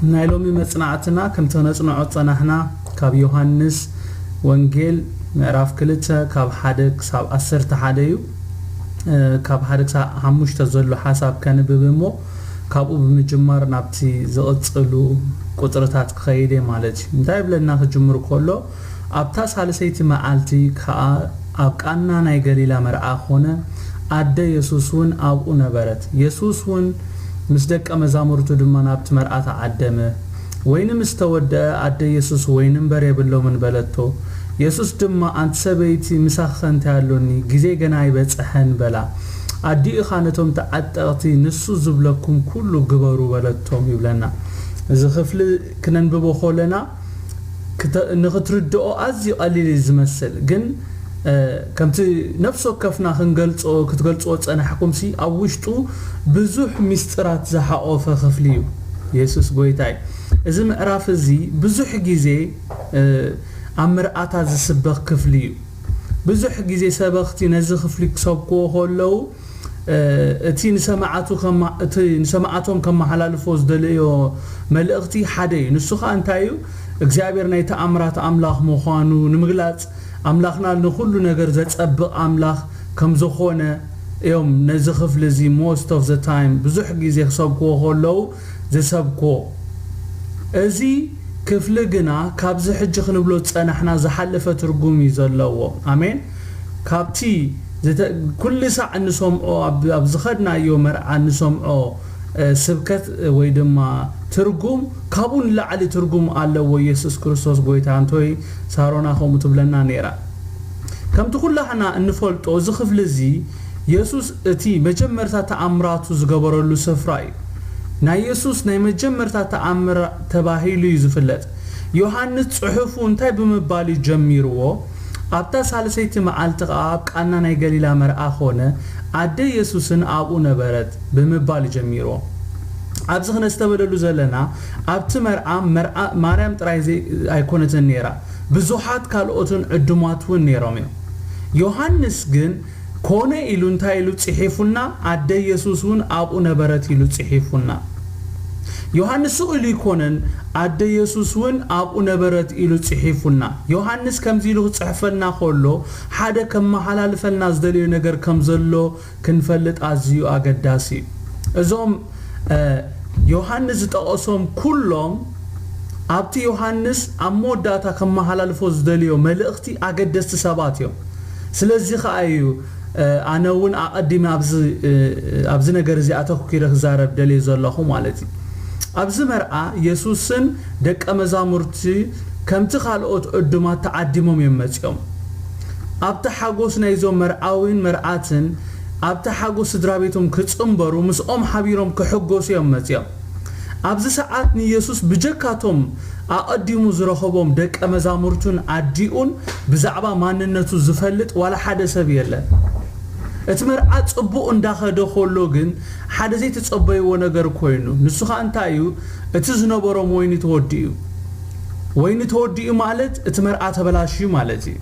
ናይ ሎሚ መጽናዕትና ከምቲ ነጽንዖ ጸናሕና ካብ ዮሃንስ ወንጌል ምዕራፍ ክልተ ካብ ሓደ ክሳብ ዓሰርተ ሓደ እዩ። ካብ ሓደ ክሳብ ሓሙሽተ ዘሎ ሓሳብ ከንብብ እሞ ካብኡ ብምጅማር ናብቲ ዝቕጽሉ ቁጽርታት ክኸይድ እየ ማለት እዩ። እንታይ ይብለና ክጅምር ከሎ ኣብታ ሳልሰይቲ መዓልቲ ከኣ ኣብ ቃና ናይ ገሊላ መርዓ ኾነ፣ ኣደ የሱስ እውን ኣብኡ ነበረት። የሱስ እውን ምስ ደቀ መዛሙርቱ ድማ ናብቲ መርዓ ተዓደመ። ወይኒ ምስ ተወደአ ኣደ የሱስ ወይኒ እምበር የብሎምን በለቶ። የሱስ ድማ ኣንቲ ሰበይቲ ምሳኺኸ እንታይ ኣሎኒ? ግዜ ገና ኣይበጽሐን በላ። ኣዲኡ ኸኣ ነቶም ተዓጠቕቲ ንሱ ዝብለኩም ኩሉ ግበሩ በለቶም ይብለና። እዚ ክፍሊ ክነንብቦ ከለና ንኽትርድኦ ኣዝዩ ቀሊል እዩ ዝመስል ግን ከምቲ ነፍሲ ወከፍና ክንገልጾ ክትገልጽዎ ጸናሕኩም ሲ ኣብ ውሽጡ ብዙሕ ሚስጥራት ዝሓቆፈ ክፍሊ እዩ። የሱስ ጎይታ እዩ። እዚ ምዕራፍ እዚ ብዙሕ ግዜ ኣብ ምርኣታ ዝስበኽ ክፍሊ እዩ። ብዙሕ ግዜ ሰበኽቲ ነዚ ክፍሊ ክሰብክዎ ከለዉ እቲ ንሰማዓቱ እቲ ንሰማዓቶም ከመሓላልፎ ዝደለዮ መልእኽቲ ሓደ እዩ። ንሱ ኸኣ እንታይ እዩ? እግዚኣብሔር ናይ ተኣምራት ኣምላኽ ምዃኑ ንምግላጽ ኣምላኽና ንኹሉ ነገር ዘጸብቕ ኣምላኽ ከም ዝኾነ እዮም ነዚ ክፍሊ እዚ most of the time ብዙሕ ግዜ ክሰብክዎ ከለዉ ዝሰብክዎ። እዚ ክፍሊ ግና ካብዚ ሕጂ ክንብሎ ዝጸናሕና ዝሓለፈ ትርጉም እዩ ዘለዎ። ኣሜን። ካብቲ ኩሉ ሳዕ እንሰምዖ ኣብ ዝኸድናዮ መርዓ እንሰምዖ ስብከት ወይ ድማ ትርጉም ካብኡ ንላዕሊ ትርጉም ኣለዎ። ኢየሱስ ክርስቶስ ጎይታ እንቶይ ሳሮና ከምኡ ትብለና ነይራ። ከምቲ ኩላህና እንፈልጦ እዚ ክፍሊ እዚ የሱስ እቲ መጀመርታ ተኣምራቱ ዝገበረሉ ስፍራ እዩ። ናይ የሱስ ናይ መጀመርታ ተኣምር ተባሂሉ እዩ ዝፍለጥ። ዮሃንስ ጽሑፉ እንታይ ብምባል እዩ ጀሚርዎ? ኣብታ ሳልሰይቲ መዓልቲ ኸኣ ኣብ ቃና ናይ ገሊላ መርዓ ኾነ፣ ኣደ የሱስን ኣብኡ ነበረት ብምባል እዩ ጀሚርዎ። ኣብዚ ክነስተበለሉ ዘለና ኣብቲ መርዓ መርዓ ማርያም ጥራይ ዘይ ኣይኮነትን ነይራ፣ ብዙሓት ካልኦትን ዕዱማት እውን ነይሮም እዮም። ዮሃንስ ግን ኮነ ኢሉ እንታይ ኢሉ ጽሒፉና? ኣደ የሱስ እውን ኣብኡ ነበረት ኢሉ ጽሒፉና። ዮሃንስ ስቕ ኢሉ ኣይኮነን፣ ኣደ የሱስ እውን ኣብኡ ነበረት ኢሉ ጽሒፉና። ዮሃንስ ከምዚ ኢሉ ክጽሕፈልና ከሎ ሓደ ከመሓላልፈልና ዝደለዮ ነገር ከም ዘሎ ክንፈልጥ ኣዝዩ ኣገዳሲ እዩ። እዞም ዮሃንስ ዝጠቐሶም ኩሎም ኣብቲ ዮሃንስ ኣብ መወዳእታ ከመሓላልፎ ዝደልዮ መልእኽቲ ኣገደስቲ ሰባት እዮም። ስለዚ ኸኣ እዩ ኣነ እውን ኣቐዲመ ኣብዚ ነገር እዚ ኣተኩረ ክዛረብ ደልየ ዘለኹ ማለት እዩ። ኣብዚ መርዓ የሱስን ደቀ መዛሙርቲ ከምቲ ካልኦት ዕዱማት ተዓዲሞም እዮም መጺኦም። ኣብቲ ሓጎስ ናይዞም መርዓዊን መርዓትን ኣብቲ ሓጎስ ስድራ ቤቶም ክጽንበሩ ምስኦም ሓቢሮም ክሕጎሱ እዮም መጺኦም። ኣብዚ ሰዓት ንየሱስ ብጀካቶም ኣቐዲሙ ዝረኸቦም ደቀ መዛሙርቱን ኣዲኡን ብዛዕባ ማንነቱ ዝፈልጥ ዋላ ሓደ ሰብ የለን። እቲ መርዓ ጽቡቕ እንዳኸደ ከሎ ግን ሓደ ዘይተጸበይዎ ነገር ኮይኑ፣ ንሱ ኸኣ እንታይ እዩ? እቲ ዝነበሮም ወይኒ ተወዲኡ እዩ። ወይኒ ተወዲኡ ማለት እቲ መርዓ ተበላሽዩ ማለት እዩ።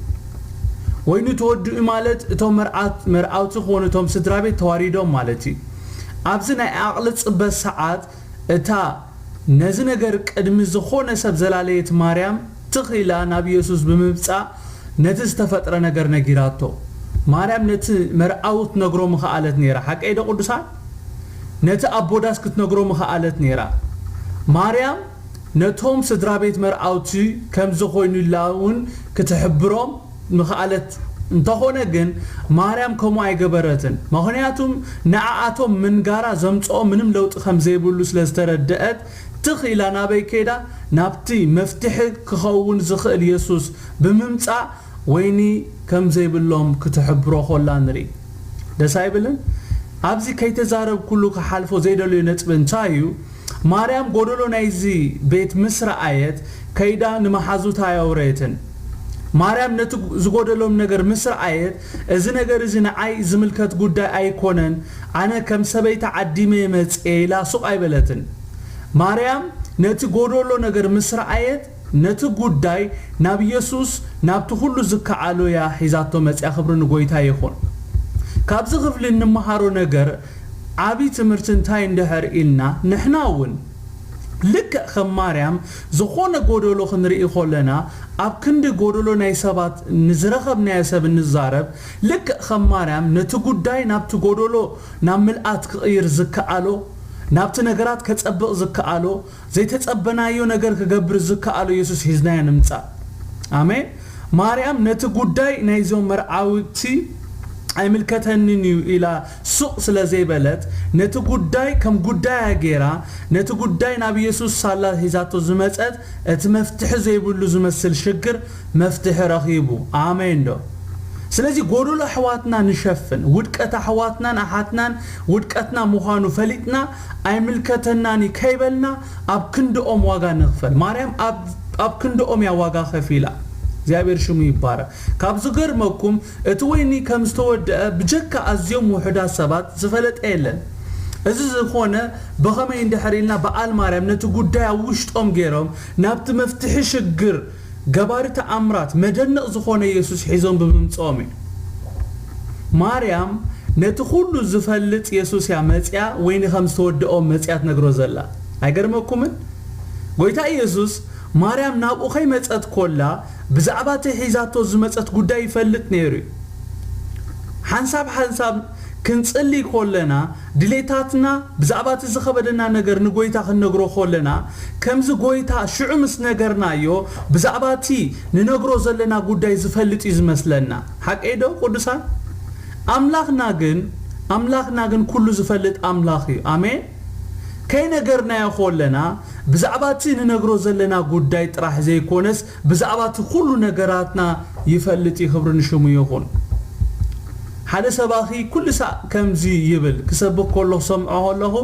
ወይኒ ተወዲኡ ማለት እቶም መርዓት መርዓውቲ ክኾኑ እቶም ስድራ ቤት ተዋሪዶም ማለት እዩ። ኣብዚ ናይ ዓቕሊ ጽበት ሰዓት እታ ነዚ ነገር ቅድሚ ዝኾነ ሰብ ዘላለየት ማርያም ትኽ ኢላ ናብ ኢየሱስ ብምምጻእ ነቲ ዝተፈጥረ ነገር ነጊራቶ። ማርያም ነቲ መርዓዊ ክትነግሮ ምኸኣለት ነይራ። ሓቀይ ዶ ቅዱሳን? ነቲ ኣቦዳስ ክትነግሮ ምኸኣለት ነይራ። ማርያም ነቶም ስድራ ቤት መርዓውቲ ከም ዝኾይኑላ እውን ክትሕብሮም ምኸኣለት እንተኾነ ግን ማርያም ከምኡ ኣይገበረትን። ምኽንያቱም ንዓኣቶም ምንጋራ ዘምጽኦ ምንም ለውጢ ከም ዘይብሉ ስለ ዝተረድአት ትኽ ኢላ ናበይ ከይዳ ናብቲ መፍትሒ ክኸውን ዝኽእል የሱስ ብምምጻእ ወይኒ ከም ዘይብሎም ክትሕብሮ ኮላ ንርኢ። ደስ ኣይብልን? ኣብዚ ከይተዛረብኩሉ ክሓልፎ ዘይደልዮ ነጥቢ እንታይ እዩ? ማርያም ጎደሎ ናይዚ ቤት ምስ ረኣየት ከይዳ ንመሓዙታ ኣየውረየትን። ማርያም ነቲ ዝጎደሎም ነገር ምስ ረኣየት እዚ ነገር እዚ ንዓይ ዝምልከት ጉዳይ ኣይኮነን፣ ኣነ ከም ሰበይቲ ዓዲመ እየ መጽየ ኢላ ሱቕ ኣይበለትን። ማርያም ነቲ ጎደሎ ነገር ምስ ረኣየት ነቲ ጉዳይ ናብ ኢየሱስ ናብቲ ኩሉ ዝከኣሎ እያ ሒዛቶ መጽያ። ክብሪ ንጎይታ ይኹን። ካብዚ ክፍሊ እንመሃሮ ነገር ዓቢ ትምህርቲ እንታይ እንድሕር ኢልና ንሕና እውን ልክዕ ከም ማርያም ዝኾነ ጎደሎ ክንርኢ ከለና፣ ኣብ ክንዲ ጎደሎ ናይ ሰባት ንዝረኸብናዮ ሰብ እንዛረብ፣ ልክዕ ከም ማርያም ነቲ ጉዳይ ናብቲ ጎደሎ ናብ ምልኣት ክቕይር ዝከኣሎ፣ ናብቲ ነገራት ከጸብቕ ዝከኣሎ፣ ዘይተጸበናዮ ነገር ክገብር ዝከኣሎ የሱስ ሒዝናዮ ንምጻእ። ኣሜን። ማርያም ነቲ ጉዳይ ናይዞም መርዓውቲ ኣይምልከተንን እዩ ኢላ ሱቕ ስለ ዘይበለት፣ ነቲ ጉዳይ ከም ጉዳያ ገይራ፣ ነቲ ጉዳይ ናብ የሱስ ሳላ ሒዛቶ ዝመጸት፣ እቲ መፍትሒ ዘይብሉ ዝመስል ሽግር መፍትሒ ረኺቡ። ኣሜን ዶ? ስለዚ ጎደሎ ኣሕዋትና ንሸፍን፣ ውድቀት ኣሕዋትናን ኣሓትናን ውድቀትና ምዃኑ ፈሊጥና፣ ኣይምልከተናን እዩ ከይበልና ኣብ ክንድኦም ዋጋ ንኽፈል። ማርያም ኣብ፣ ኣብ ክንድኦም እያ ዋጋ ከፊላ። እግዚኣብሔር ሽሙ ይባረክ። ካብ ዝገርመኩም፣ እቲ ወይኒ ከም ዝተወደአ ብጀካ ኣዝዮም ውሑዳት ሰባት ዝፈለጠ የለን። እዚ ዝኾነ ብኸመይ እንድሕር ኢልና፣ በዓል ማርያም ነቲ ጉዳይ ኣብ ውሽጦም ገይሮም ናብቲ መፍትሒ ሽግር ገባሪ ተኣምራት መደነቕ ዝኾነ የሱስ ሒዞም ብምምጽኦም እዩ። ማርያም ነቲ ኩሉ ዝፈልጥ የሱስ እያ መጽያ፣ ወይኒ ከም ዝተወደኦ መጽያ ትነግሮ ዘላ። ኣይገርመኩምን? ጎይታ ኢየሱስ ማርያም ናብኡ ከይመጸት ኮላ ብዛዕባ እቲ ሒዛቶ ዝመጸት ጉዳይ ይፈልጥ ነይሩ እዩ። ሓንሳብ ሓንሳብ ክንጽሊ ኮለና ድሌታትና ብዛዕባ እቲ ዝኸበደና ነገር ንጎይታ ክንነግሮ ኮለና፣ ከምዚ ጎይታ ሽዑ ምስ ነገርናዮ ብዛዕባ እቲ ንነግሮ ዘለና ጉዳይ ዝፈልጥ እዩ ዝመስለና። ሓቀይ ዶ ቅዱሳን? ኣምላኽና ግን፣ ኣምላኽና ግን ኩሉ ዝፈልጥ ኣምላኽ እዩ። ኣሜን። ከይነገርናዮ ኮለና ብዛዕባ እቲ ንነግሮ ዘለና ጉዳይ ጥራሕ ዘይኮነስ ብዛዕባ እቲ ኩሉ ነገራትና ይፈልጥ እዩ። ክብሪ ንሽሙ ይኹን። ሓደ ሰባኺ ኩሉ ሳዕ ከምዚ ይብል፣ ክሰብኽ ከሎ ክሰምዖ ከለኹ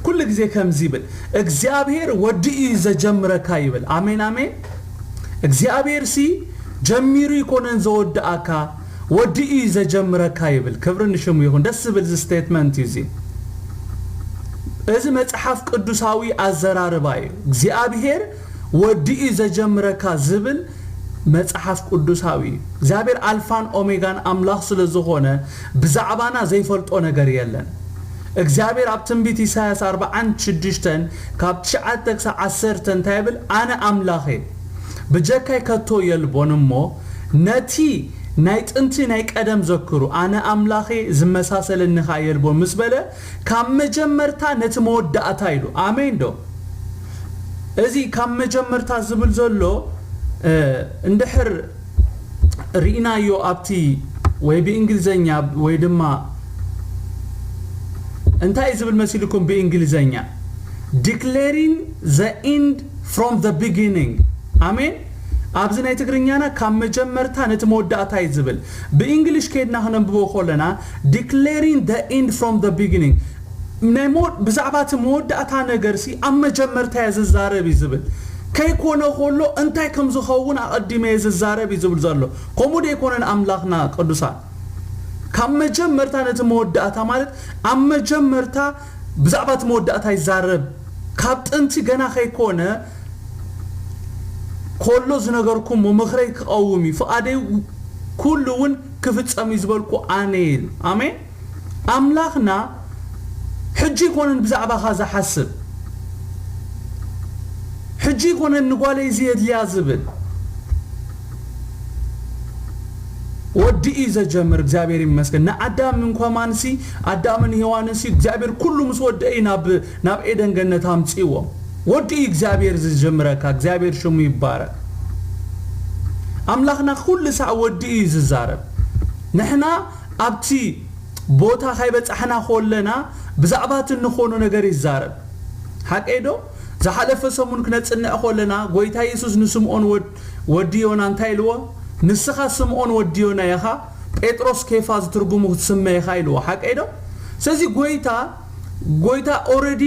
ኩሉ ግዜ ከምዚ ይብል፣ እግዚኣብሔር ወዲ እዩ ዘጀምረካ ይብል። ኣሜን ኣሜን። እግዚኣብሔር ሲ ጀሚሩ ይኮነን ዘወድኣካ፣ ወዲ እዩ ዘጀምረካ ይብል። ክብሪ ንሽሙ ይኹን። ደስ ዝብል እዚ ስቴትመንት እዩ እዚ። እዚ መጽሓፍ ቅዱሳዊ ኣዘራርባ እዩ። እግዚኣብሔር ወዲ እዩ ዘጀምረካ ዝብል መጽሓፍ ቅዱሳዊ እዩ። እግዚኣብሔር ኣልፋን ኦሜጋን ኣምላኽ ስለ ዝኾነ ብዛዕባና ዘይፈልጦ ነገር የለን። እግዚኣብሔር ኣብ ትንቢት ኢሳያስ ኣርብዓን ሽዱሽተን ካብ ትሽዓተ ክሳብ ዓሰርተ እንታይ ይብል? ኣነ ኣምላኽ እየ፣ ብጀካይ ከቶ የልቦን እሞ ነቲ ናይ ጥንቲ ናይ ቀደም ዘክሩ፣ ኣነ ኣምላኽ እየ፣ ዝመሳሰለኒ ኸኣ የልቦን ምስ በለ ካብ መጀመርታ ነቲ መወዳእታ ኢሉ። ኣሜን ዶ? እዚ ካብ መጀመርታ ዝብል ዘሎ፣ እ፣ እንድሕር ርኢናዮ ኣብቲ ወይ ብእንግሊዘኛ ወይ ድማ እንታይ እዩ ዝብል መሲልኩም ብእንግሊዘኛ? Declaring the end from the beginning። ኣሜን። ኣብዚ ናይ ትግርኛና ካብ መጀመርታ ነቲ መወዳእታ እዩ ዝብል። ብእንግሊሽ ከይድና ክነንብቦ ከለና Declaring the end from the beginning። ናይ መወ-፣ ብዛዕባ እቲ መወዳእታ ነገር ሲ ኣብ መጀመርታ እየ ዝዛረብ እዩ ዝብል። ከይኮነ ከሎ እንታይ ከም ዝኸውን ኣቐዲመ እየ ዝዛረብ እዩ ዝብል ዘሎ። ከምኡ ዶ ኣይኮነን ኣምላኽና ቅዱሳን? ካብ መጀመርታ ነቲ መወዳእታ ማለት ኣብ መጀመርታ ብዛዕባ እቲ መወዳእታ ይዛረብ። ካብ ጥንቲ ገና ከይኮነ ከሎ ዝነገርኩሞ ምኽረይ ክቐውም እዩ፣ ፍቓደይ ኩሉ እውን ክፍጸም እዩ ዝበልኩ ኣነ እዩ። ኣሜን። ኣምላኽና ሕጂ ይኮነን ብዛዕባኻ ዝሓስብ፣ ሕጂ ይኮነን ንጓለይ እዚ የድልያ ዝብል። ወዲ እዩ ዘጀምር። እግዚኣብሔር ይመስገን። ንኣዳምን ከማንሲ፣ ኣዳምን ሔዋንንሲ እግዚኣብሔር ኩሉ ምስ ወደአ እዩ ናብ፣ ናብ ኤደን ገነት ኣምፅእዎም። ወዲ እዩ እግዚኣብሔር ዝጀምረካ። እግዚኣብሔር ሽሙ ይባረክ። ኣምላኽና ኩሉ ሳዕ ወዲ እዩ ዝዛረብ። ንሕና ኣብቲ ቦታ ካይበጻሕና ኮለና ብዛዕባ እቲ እንኾኖ ነገር ይዛረብ። ሓቀይ ዶ? ዝሓለፈ ሰሙን ክነጽንዕ ኮለና ጎይታ የሱስ ንስምኦን ወድ-፣ ወዲ ዮና እንታይ ኢልዎ? "ንስኻ ስምኦን ወዲ ዮና ኢኻ፣ ጴጥሮስ ኬፋ ዝትርጉሙ ክትስመ ኢኻ" ኢልዎ። ሓቀይ ዶ? ስለዚ ጎይታ፣ ጎይታ ኦረዲ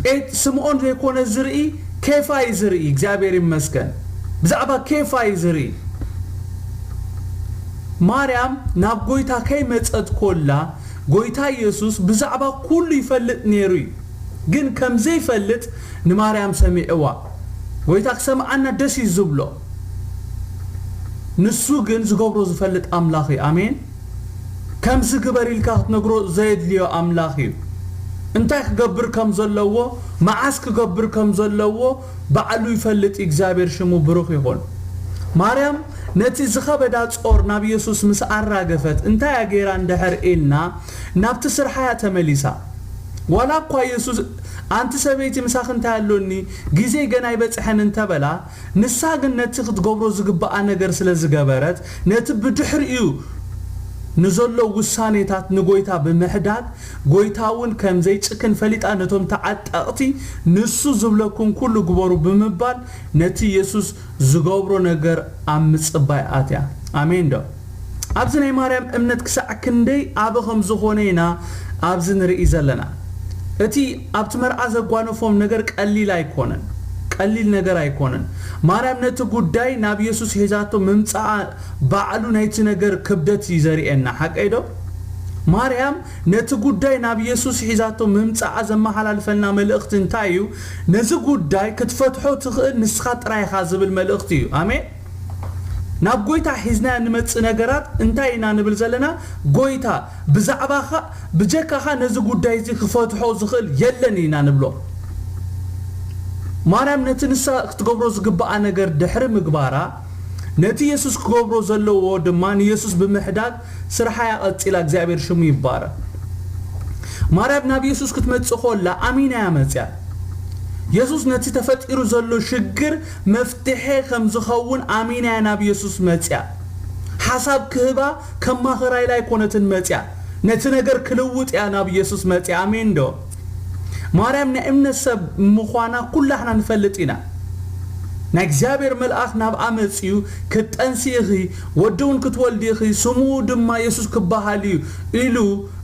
ጴጥ-፣ ስምኦን ዘይኮነ ዝርኢ፣ ኬፋ እዩ ዝርኢ። እግዚኣብሔር ይመስገን። ብዛዕባ ኬፋ እዩ ዝርኢ። ማርያም ናብ ጎይታ ከይመጸት ኮላ ጎይታ ኢየሱስ ብዛዕባ ኩሉ ይፈልጥ ነይሩ እዩ። ግን ከም ዘይፈልጥ ንማርያም ሰሚዕዋ። ጎይታ ክሰምዓና ደስ እዩ ዝብሎ። ንሱ ግን ዝገብሮ ዝፈልጥ ኣምላኽ እዩ። ኣሜን። ከምዚ ግበር ኢልካ ክትነግሮ ዘየድልዮ ኣምላኽ እዩ። እንታይ ክገብር ከም ዘለዎ፣ መዓስ ክገብር ከም ዘለዎ ባዕሉ ይፈልጥ እዩ። እግዚኣብሔር ሽሙ ብሩኽ ይኹን። ማርያም ነቲ ዝኸበዳ ጾር ናብ የሱስ ምስ ኣራገፈት፣ እንታይ እያ ገይራ እንድሕር ኢልና፣ ናብቲ ስርሓ እያ ተመሊሳ። ዋላ እኳ የሱስ፣ "ኣንቲ ሰበይቲ፣ ምሳኺ እንታይ ኣሎኒ? ግዜይ ገና ኣይበጽሐን" እንተበላ፣ ንሳ ግን ነቲ ክትገብሮ ዝግብኣ ነገር ስለ ዝገበረት፣ ነቲ ብድሕሪኡ ንዘሎ ውሳኔታት ንጎይታ ብምሕዳግ፣ ጎይታ እውን ከም ዘይጭክን ፈሊጣ፣ ነቶም ተዓጠቕቲ፣ "ንሱ ዝብለኩም ኩሉ ግበሩ" ብምባል፣ ነቲ የሱስ ዝገብሮ ነገር ኣብ ምጽባይ ኣትያ። ኣሜን ዶ? ኣብዚ ናይ ማርያም እምነት ክሳዕ ክንደይ ዓቢ ከም ዝኾነ ኢና ኣብዚ ንርኢ ዘለና። እቲ ኣብቲ መርዓ ዘጓነፎም ነገር ቀሊል ኣይኮነን፣ ቀሊል ነገር ኣይኮነን። ማርያም ነቲ ጉዳይ ናብ የሱስ ሒዛቶ ምምጻኣ ባዕሉ ናይቲ ነገር ክብደት እዩ ዘርእየና። ሓቀይ ዶ? ማርያም ነቲ ጉዳይ ናብ የሱስ ሒዛቶ ምምጻኣ ዘመሓላልፈልና መልእኽቲ እንታይ እዩ? ነዚ ጉዳይ ክትፈትሖ ትኽእል ንስኻ ጥራይ ኢኻ ዝብል መልእኽቲ እዩ። ኣሜን። ናብ ጎይታ ሒዝናዮ ንመጽእ ነገራት እንታይ ኢና ንብል ዘለና? "ጎይታ፣ ብዛዕባኻ፣ ብጀካኻ ነዚ ጉዳይ እዚ ክፈትሖ ዝኽእል የለን" ኢና ንብሎ። ማርያም ነቲ ንሳ ክትገብሮ ዝግብኣ ነገር ድሕሪ ምግባራ፣ ነቲ የሱስ ክገብሮ ዘለዎ ድማ ንየሱስ ብምሕዳግ ስርሓ እያ ቀጺላ። እግዚኣብሔር ሽሙ ይባረክ። ማርያም ናብ የሱስ ክትመጽእ ከላ ኣሚና እያ መጽያ። የሱስ ነቲ ተፈጢሩ ዘሎ ሽግር መፍትሒ ከም ዝኸውን ኣሚና እያ ናብ የሱስ መጽያ። ሓሳብ ክህባ ከም ማኸራ ኢላ ኣይኮነትን መጽያ። ነቲ ነገር ክልውጥ እያ ናብ የሱስ መጽያ። ኣሜን ዶ? ማርያም ናይ እምነት ሰብ ምዃና ኩላሕና ንፈልጥ ኢና። ናይ እግዚኣብሔር መልኣኽ ናብኣ መጺኡ፣ "ክትጠንሲ ኢኺ፣ ወዲ እውን ክትወልዲ ኢኺ፣ ስሙ ድማ የሱስ ክበሃል እዩ" ኢሉ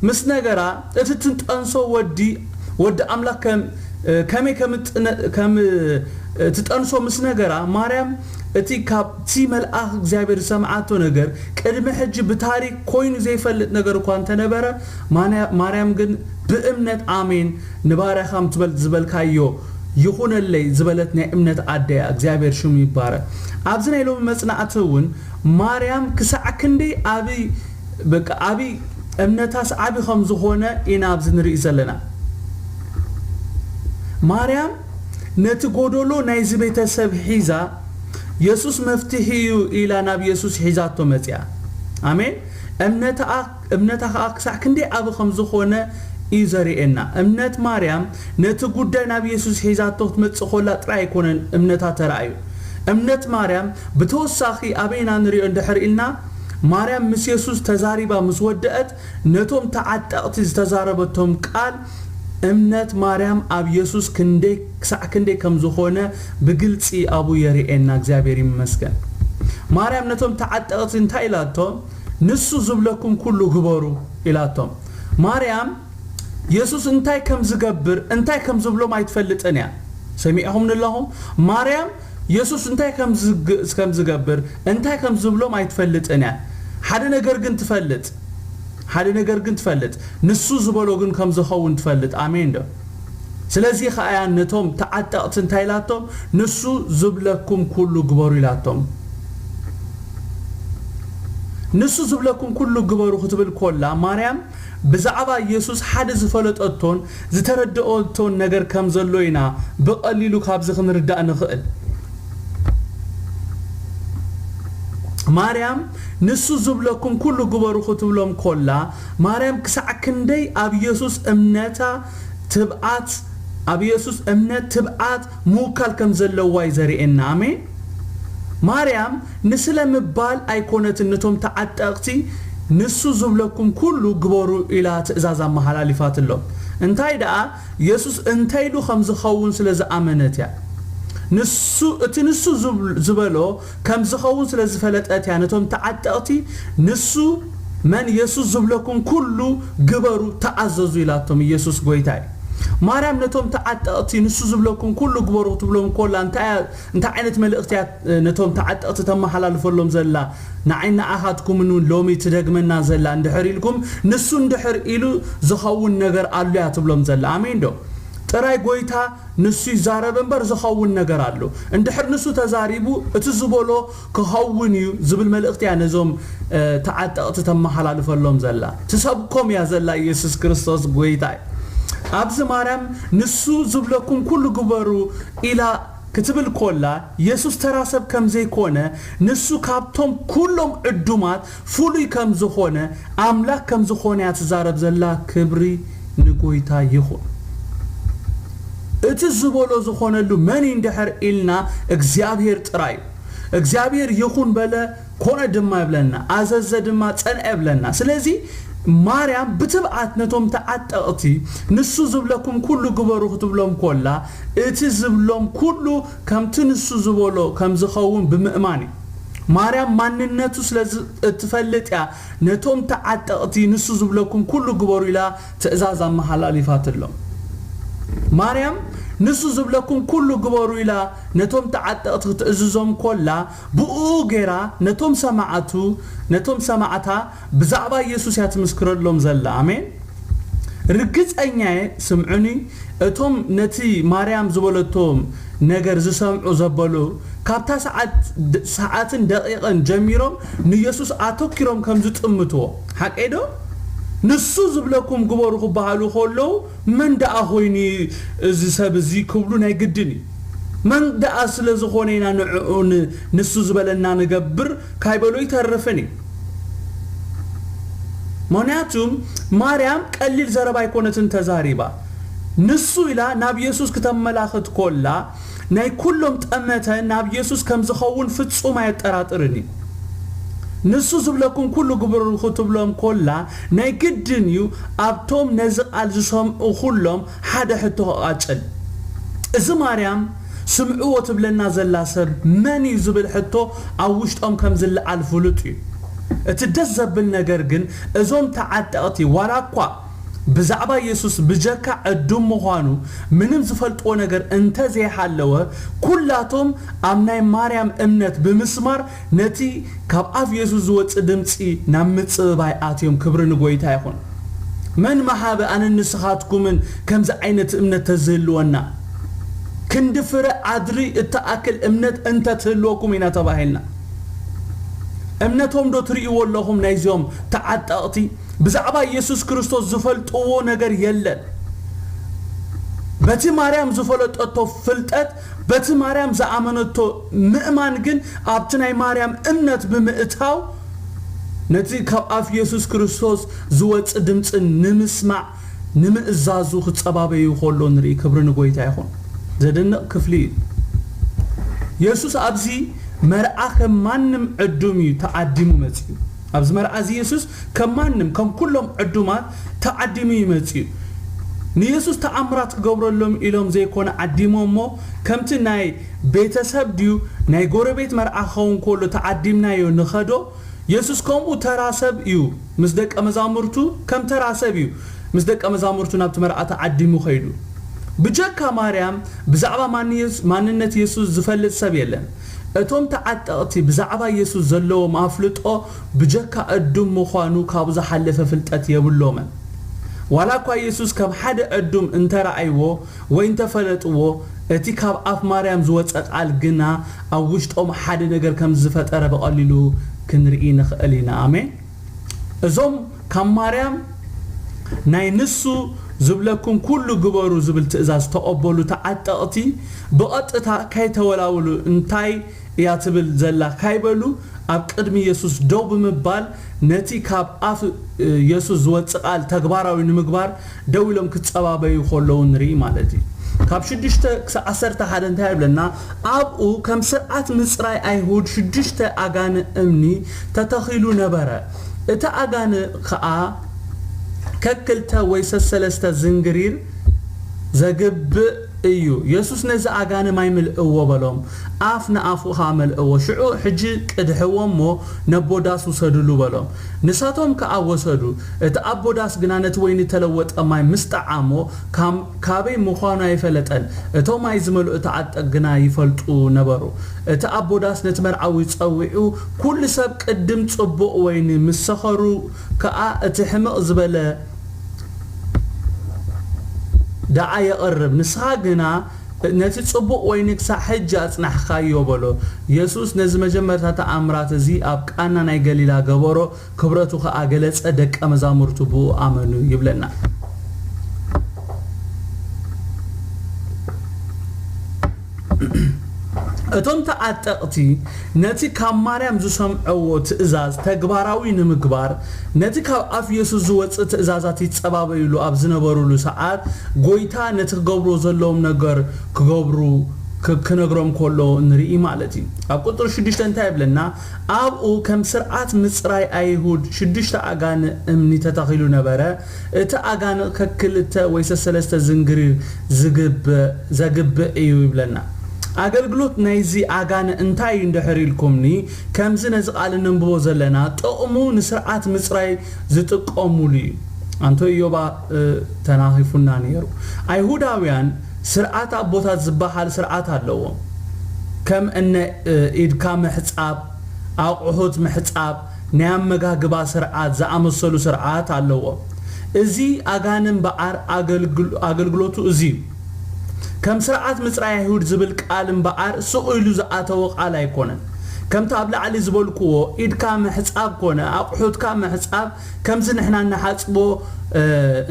ምስ ነገራ፣ እቲ ትጠንሶ ወዲ፣ ወዲ ኣምላኽ ከም፣ ከመይ ከም ትነ-፣ ከም ትጠንሶ ምስ ነገራ፣ ማርያም እቲ ካብቲ መልኣኽ እግዚኣብሔር ዝሰምዓቶ ነገር፣ ቅድሚ ሕጂ ብታሪክ ኮይኑ ዘይፈልጥ ነገር እኳ እንተነበረ፣ ማንያ-፣ ማርያም ግን ብእምነት "ኣሜን፣ ንባርያኻ ምትበል ዝበልካዮ ይኹነለይ" ዝበለት ናይ እምነት ኣደ እያ። እግዚኣብሔር ሽሙ ይባረክ። ኣብዚ ናይ ሎሚ መጽናዕቲ እውን ማርያም ክሳዕ ክንደይ ዓቢ፣ በቃ፣ ዓቢ እምነታስ ዓቢ ከም ዝኾነ ኢና ኣብዚ ንርኢ ዘለና። ማርያም ነቲ ጎደሎ ናይዚ ቤተሰብ ሒዛ፣ "የሱስ መፍትሒ እዩ" ኢላ ናብ የሱስ ሒዛቶ መጽያ። ኣሜን። እምነታ፣ እምነታ ኸኣ ክሳዕ ክንደይ ዓቢ ከም ዝኾነ እዩ ዘርእየና። እምነት ማርያም ነቲ ጉዳይ ናብ የሱስ ሒዛቶ ክትመጽእ ከላ ጥራይ ኣይኮነን እምነታ ተራእዩ። እምነት ማርያም ብተወሳኺ ኣበይና ንሪኦ እንድሕር ኢልና፣ ማርያም ምስ የሱስ ተዛሪባ ምስ ወደአት፣ ነቶም ተዓጠቕቲ ዝተዛረበቶም ቃል እምነት ማርያም ኣብ የሱስ ክንደይ፣ ክሳዕ ክንደይ ከም ዝኾነ ብግልጺ ኣብኡ የርእየና። እግዚኣብሔር ይመስገን። ማርያም ነቶም ተዓጠቕቲ እንታይ ኢላቶም? "ንሱ ዝብለኩም ኩሉ ግበሩ" ኢላቶም። ማርያም የሱስ እንታይ ከም ዝገብር፣ እንታይ ከም ዝብሎም ኣይትፈልጥን እያ። ሰሚዕኹምኒ ኣለኹም? ማርያም የሱስ እንታይ ከም ዝግ-፣ ከም ዝገብር፣ እንታይ ከም ዝብሎም ኣይትፈልጥን እያ። ሓደ ነገር ግን ትፈልጥ፣ ሓደ ነገር ግን ትፈልጥ፣ ንሱ ዝበሎ ግን ከም ዝኸውን ትፈልጥ። ኣሜን ዶ? ስለዚ ኸኣ እያ ነቶም ተዓጠቕቲ እንታይ ኢላቶም? "ንሱ ዝብለኩም ኩሉ ግበሩ" ኢላቶም። "ንሱ ዝብለኩም ኩሉ ግበሩ" ክትብል ኮላ፣ ማርያም ብዛዕባ የሱስ ሓደ ዝፈለጠቶን ዝተረድኦቶን ነገር ከም ዘሎ ኢና ብቐሊሉ ካብዚ ክንርዳእ ንኽእል። ማርያም "ንሱ ዝብለኩም ኩሉ ግበሩ" ክትብሎም ኮላ፣ ማርያም ክሳዕ ክንደይ ኣብ የሱስ እምነታ ትብዓት፣ ኣብ የሱስ እምነት ትብዓት ምውካል ከም ዘለዋ እዩ ዘርእየና። ኣሜን። ማርያም ንስለ ምባል ኣይኮነትን ነቶም ተዓጠቕቲ "ንሱ ዝብለኩም ኩሉ ግበሩ" ኢላ ትእዛዝ ኣመሓላሊፋትሎም። እንታይ ደኣ፣ የሱስ እንታይ ኢሉ ከም ዝኸውን ስለ ዝኣመነት እያ። ንሱ፣ እቲ ንሱ ዝብ-፣ ዝበሎ ከም ዝኸውን ስለ ዝፈለጠት እያ ነቶም ተዓጠቕቲ "ንሱ መን የሱስ ዝብለኩም ኩሉ ግበሩ፣ ተኣዘዙ" ኢላቶም። ኢየሱስ ጎይታ እዩ። ማርያም ነቶም ተዓጠቕቲ "ንሱ ዝብለኩም ኩሉ ግበሩ" ክትብሎም ኮላ እንታይ እያ፣ እንታይ ዓይነት መልእኽቲ እያ ነቶም ተዓጠቕቲ ተመሓላልፈሎም ዘላ? ንዓይ ንዓኻትኩምን እውን ሎሚ ትደግመና ዘላ እንድሕር ኢልኩም፣ "ንሱ እንድሕር ኢሉ ዝኸውን ነገር ኣሎ" እያ ትብሎም ዘላ። ኣሜን ዶ? ጥራይ ጎይታ ንሱ ይዛረብ እምበር ዝኸውን ነገር ኣሎ። እንድሕር ንሱ ተዛሪቡ እቲ ዝበሎ ክኸውን እዩ ዝብል መልእኽቲ እያ ነዞም፣ እ፣ ተዓጠቕቲ ተመሓላልፈሎም ዘላ። ትሰብኮም እያ ዘላ። ኢየሱስ ክርስቶስ ጎይታ እዩ። ኣብዚ ማርያም ንሱ ዝብለኩም ኩሉ ግበሩ ኢላ ክትብል ኮላ፣ የሱስ ተራ ሰብ ከም ዘይኮነ፣ ንሱ ካብቶም ኩሎም ዕዱማት ፍሉይ ከም ዝኾነ፣ ኣምላኽ ከም ዝኾነ እያ ትዛረብ ዘላ። ክብሪ ንጎይታ ይኹን። እቲ ዝበሎ ዝኾነሉ መን እዩ እንድሕር ኢልና፣ እግዚኣብሔር ጥራይ እዩ። እግዚኣብሔር ይኹን በለ፣ ኮነ ድማ ይብለና፣ ኣዘዘ ድማ ጸንዐ ይብለና። ስለዚ ማርያም ብትብዓት ነቶም ተዓጠቕቲ ንሱ ዝብለኩም ኩሉ ግበሩ ክትብሎም ኮላ፣ እቲ ዝብሎም ኩሉ ከምቲ ንሱ ዝበሎ ከም ዝኸውን ብምእማን እዩ። ማርያም ማንነቱ ስለ ዝ- እትፈልጥ እያ ነቶም ተዓጠቕቲ ንሱ ዝብለኩም ኩሉ ግበሩ ኢላ ትእዛዝ ኣመሓላሊፋትሎም። ማርያም ንሱ ዝብለኩም ኩሉ ግበሩ ኢላ ነቶም ተዓጠቕቲ ክትእዝዞም ኮላ፣ ብኡ ገይራ ነቶም ሰማዕቱ ነቶም ሰማዕታ ብዛዕባ ኢየሱስ እያ ትምስክረሎም ዘላ። ኣሜን። ርግጸኛየ፣ ስምዑኒ፣ እቶም ነቲ ማርያም ዝበለቶም ነገር ዝሰምዑ ዘበሉ፣ ካብታ ሰዓት ሰዓትን ደቂቕን ጀሚሮም ንኢየሱስ ኣተኪሮም ከም ዝጥምትዎ። ሓቀይ ዶ? ንሱ ዝብለኩም ግበሩ ክበሃሉ ከለዉ፣ መን ደኣ ኮይኑ እዚ ሰብ እዚ ክብሉ ናይ ግድን እዩ። መን ደኣ ስለ ዝኾነ ኢና ንዕኡ ን- ንሱ ዝበለና ንገብር ካይበሉ ይተርፍን እዩ። ምኽንያቱም ማርያም ቀሊል ዘረባ ኣይኮነትን ተዛሪባ። ንሱ ኢላ ናብ ኢየሱስ ክተመላኽት ኮላ ናይ ኩሎም ጠመተ ናብ ኢየሱስ ከም ዝኸውን ፍጹም ኣየጠራጥርን እዩ። ንሱ ዝብለኩም ኩሉ ግበሩ ክትብሎም ኮላ ናይ ግድን እዩ ኣብቶም ነዚ ቃል ዝሰምዑ ኩሎም ሓደ ሕቶ ክቓጭል። እዚ ማርያም ስምዕዎ ትብለና ዘላ ሰብ መን እዩ ዝብል ሕቶ ኣብ ውሽጦም ከም ዝለዓል ፍሉጥ እዩ። እቲ ደስ ዘብል ነገር ግን እዞም ተዓጠቕቲ ዋላ እኳ ብዛዕባ ኢየሱስ ብጀካ ዕዱም ምዃኑ ምንም ዝፈልጥዎ ነገር እንተዘይሃለወ፣ ኩላቶም ኣብ ናይ ማርያም እምነት ብምስማር ነቲ ካብ ኣፍ ኢየሱስ ዝወጽእ ድምጺ ናብ ምጽብባይ ኣትዮም። ክብሪ ንጎይታ ይኹን። መን መሃበ ኣነን ንስኻትኩምን ከምዚ ዓይነት እምነት ተዝህልወና? ክንዲ ፍረ ኣድሪ እትኣክል እምነት እንተ ትህልወኩም ኢና ተባሂልና። እምነቶም ዶ ትርእይዎ ኣለኹም? ናይዚኦም ተዓጠቕቲ ብዛዕባ ኢየሱስ ክርስቶስ ዝፈልጥዎ ነገር የለን። በቲ ማርያም ዝፈለጠቶ ፍልጠት፣ በቲ ማርያም ዝኣመነቶ ምእማን ግን ኣብቲ ናይ ማርያም እምነት ብምእታው ነቲ ካብ ኣፍ ኢየሱስ ክርስቶስ ዝወጽእ ድምፂ ንምስማዕ ንምእዛዙ ክጸባበዩ ከሎ ንርኢ። ክብሪ ንጎይታ ይኹን። ዘደንቕ ክፍሊ እዩ። የሱስ ኣብዚ መርዓ ከም ማንም ዕዱም እዩ ተዓዲሙ መጺኡ። ኣብዚ መርዓ እዚ የሱስ ከም ማንም ከም ኩሎም ዕዱማት ተዓዲሙ እዩ መጺኡ። ንየሱስ ተኣምራት ክገብረሎም ኢሎም ዘይኮነ ዓዲሞሞ፣ ከምቲ ናይ ቤተሰብ ድዩ ናይ ጎረቤት መርዓ ክኸውን ከሎ ተዓዲምናዮ ንኸዶ፣ የሱስ ከምኡ ተራ ሰብ እዩ። ምስ ደቀ መዛሙርቱ ከም ተራ ሰብ እዩ ምስ ደቀ መዛሙርቱ ናብቲ መርዓ ተዓዲሙ ኸይዱ። ብጀካ ማርያም ብዛዕባ ማንየስ- ማንነት የሱስ ዝፈልጥ ሰብ የለን። እቶም ተዓጠቕቲ ብዛዕባ የሱስ ዘለዎም ኣፍልጦ ብጀካ ዕዱም ምዃኑ ካብኡ ዝሓለፈ ፍልጠት የብሎምን። ዋላ እኳ የሱስ ከም ሓደ ዕዱም እንተረኣይዎ ወይ እንተፈለጥዎ፣ እቲ ካብ ኣፍ ማርያም ዝወጸ ቃል ግና ኣብ ውሽጦም ሓደ ነገር ከም ዝፈጠረ ብቐሊሉ ክንርኢ ንኽእል ኢና። ኣሜን። እዞም ካብ ማርያም ናይ ንሱ ዝብለኩም ኩሉ ግበሩ ዝብል ትእዛዝ ዝተቐበሉ ተዓጠቕቲ ብቐጥታ ከይተወላውሉ እንታይ እያ ትብል ዘላ ካይበሉ ኣብ ቅድሚ የሱስ ደው ብምባል ነቲ ካብ ኣፍ የሱስ ዝወጽእ ቃል ተግባራዊ ንምግባር ደው ኢሎም ክጸባበዩ ከለዉ ንርኢ ማለት እዩ። ካብ ሽዱሽተ ክሳብ ዓሰርተ ሓደ እንታይ ይብለና? ኣብኡ ከም ስርዓት ምጽራይ ኣይሁድ ሽዱሽተ ኣጋን እምኒ ተተኺሉ ነበረ። እቲ ኣጋን ከኣ ከክልተ ወይ ሰሰለስተ ዝንግሪር ዘግብእ እዩ። የሱስ ነዚ ኣጋን ማይ ምልእዎ በሎም፣ ኣፍ ንኣፉ ኸኣ መልእዎ። ሽዑ ሕጂ ቅድሕዎ እሞ ነቦ ዳስ ውሰዱሉ በሎም። ንሳቶም ከኣ ወሰዱ። እቲ ኣቦ ዳስ ግና ነቲ ወይኒ እተለወጠ ማይ ምስ ጠዓሞ፣ ካም- ካበይ ምዃኑ ኣይፈለጠን። እቶም ማይ ዝመልኡ ተዓጠቕ ግና ይፈልጡ ነበሩ። እቲ ኣቦ ዳስ ነቲ መርዓዊ ጸዊዑ፣ ኩሉ ሰብ ቅድም ጽቡቕ ወይኒ ምስ ሰኸሩ ከኣ እቲ ሕምቕ ዝበለ ደኣ የቕርብ፣ ንስኻ ግና ነቲ ጽቡቕ ወይኒ ክሳዕ ሕጂ ኣጽናሕካዮ በሎ። የሱስ ነዚ መጀመርታ ተኣምራት እዚ ኣብ ቃና ናይ ገሊላ ገበሮ፣ ክብረቱ ኸኣ ገለጸ፣ ደቀ መዛሙርቱ ብኡ ኣመኑ ይብለና። እቶም ተዓጠቕቲ ነቲ ካብ ማርያም ዝሰምዐዎ ትእዛዝ ተግባራዊ ንምግባር፣ ነቲ ካብ ኣፍ የሱስ ዝወጽእ ትእዛዛት ይጸባበዩሉ ኣብ ዝነበሩሉ ሰዓት፣ ጎይታ ነቲ ክገብርዎ ዘለዎም ነገር ክገብሩ ክ-፣ ክነግሮም ከሎ ንርኢ ማለት እዩ። ኣብ ቁጽሪ ሽዱሽተ እንታይ ይብለና? ኣብኡ ከም ስርዓት ምጽራይ ኣይሁድ ሽዱሽተ ኣጋንእ እምኒ ተተኺሉ ነበረ። እቲ ኣጋንእ ከክልተ ወይ ሰሰለስተ ዝንግሪር ዝግብእ፣ ዘግብእ እዩ ይብለና። ኣገልግሎት ናይዚ ኣጋንእ እንታይ እዩ እንድሕር ኢልኩምኒ፣ ከምዚ ነዚ ቃል እነንብቦ ዘለና፣ ጥቕሙ ንስርዓት ምጽራይ ዝጥቀሙሉ እዩ። ኣንቶ ኢዮባ፣ እ፣ ተናኺፉና ነይሩ። ኣይሁዳውያን ስርዓት ኣቦታት ዝበሃል ስርዓት ኣለዎም። ከም እነ፣ እ፣ ኢድካ ምሕጻብ፣ ኣቑሑት ምሕጻብ፣ ናይ ኣመጋግባ ስርዓት ዝኣመሰሉ ስርዓት ኣለዎም። እዚ ኣጋንእ እምበኣር ኣገልግል-፣ ኣገልግሎቱ እዚ እዩ። ከም ስርዓት ምጽራይ ኣይሁድ ዝብል ቃል እምበኣር ስቕ ኢሉ ዝኣተወ ቃል ኣይኮነን። ከምቲ ኣብ ላዕሊ ዝበልክዎ፣ ኢድካ ምሕጻብ ኮነ ኣቑሑትካ ምሕጻብ፣ ከምዚ ንሕና እንሓጽቦ፣ እ፣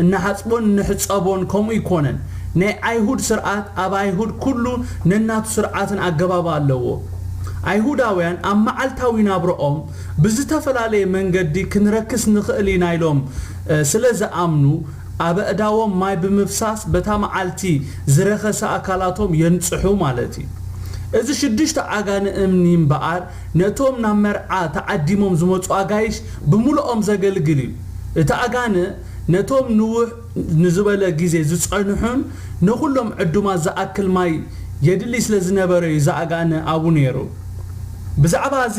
እንሓጽቦን እንሕጸቦን ከምኡ ኣይኮነን። ናይ ኣይሁድ ስርዓት፣ ኣብ ኣይሁድ ኩሉ ነናቱ ስርዓትን ኣገባብ ኣለዎ። ኣይሁዳውያን ኣብ መዓልታዊ ናብርኦም ብዝተፈላለየ መንገዲ ክንረክስ ንኽእል ኢና ኢሎም፣ እ፣ ስለ ዝኣምኑ፣ ኣብ ኣእዳዎም ማይ ብምፍሳስ በታ መዓልቲ ዝረኸሰ ኣካላቶም የንጽሑ ማለት እዩ። እዚ ሽዱሽተ ኣጋንእ እምኒ እምበኣር ነቶም ናብ መርዓ ተዓዲሞም ዝመጹ ኣጋይሽ ብምሉኦም ዘገልግል እዩ። እቲ ኣጋንእ ነቶም ንውሕ ንዝበለ ግዜ ዝጸንሑን ንኹሎም ዕዱማት ዝኣክል ማይ የድሊ ስለ ዝነበረ እዩ እዚ ኣጋንእ ኣብኡ ነይሩ። ብዛዕባ እዚ፣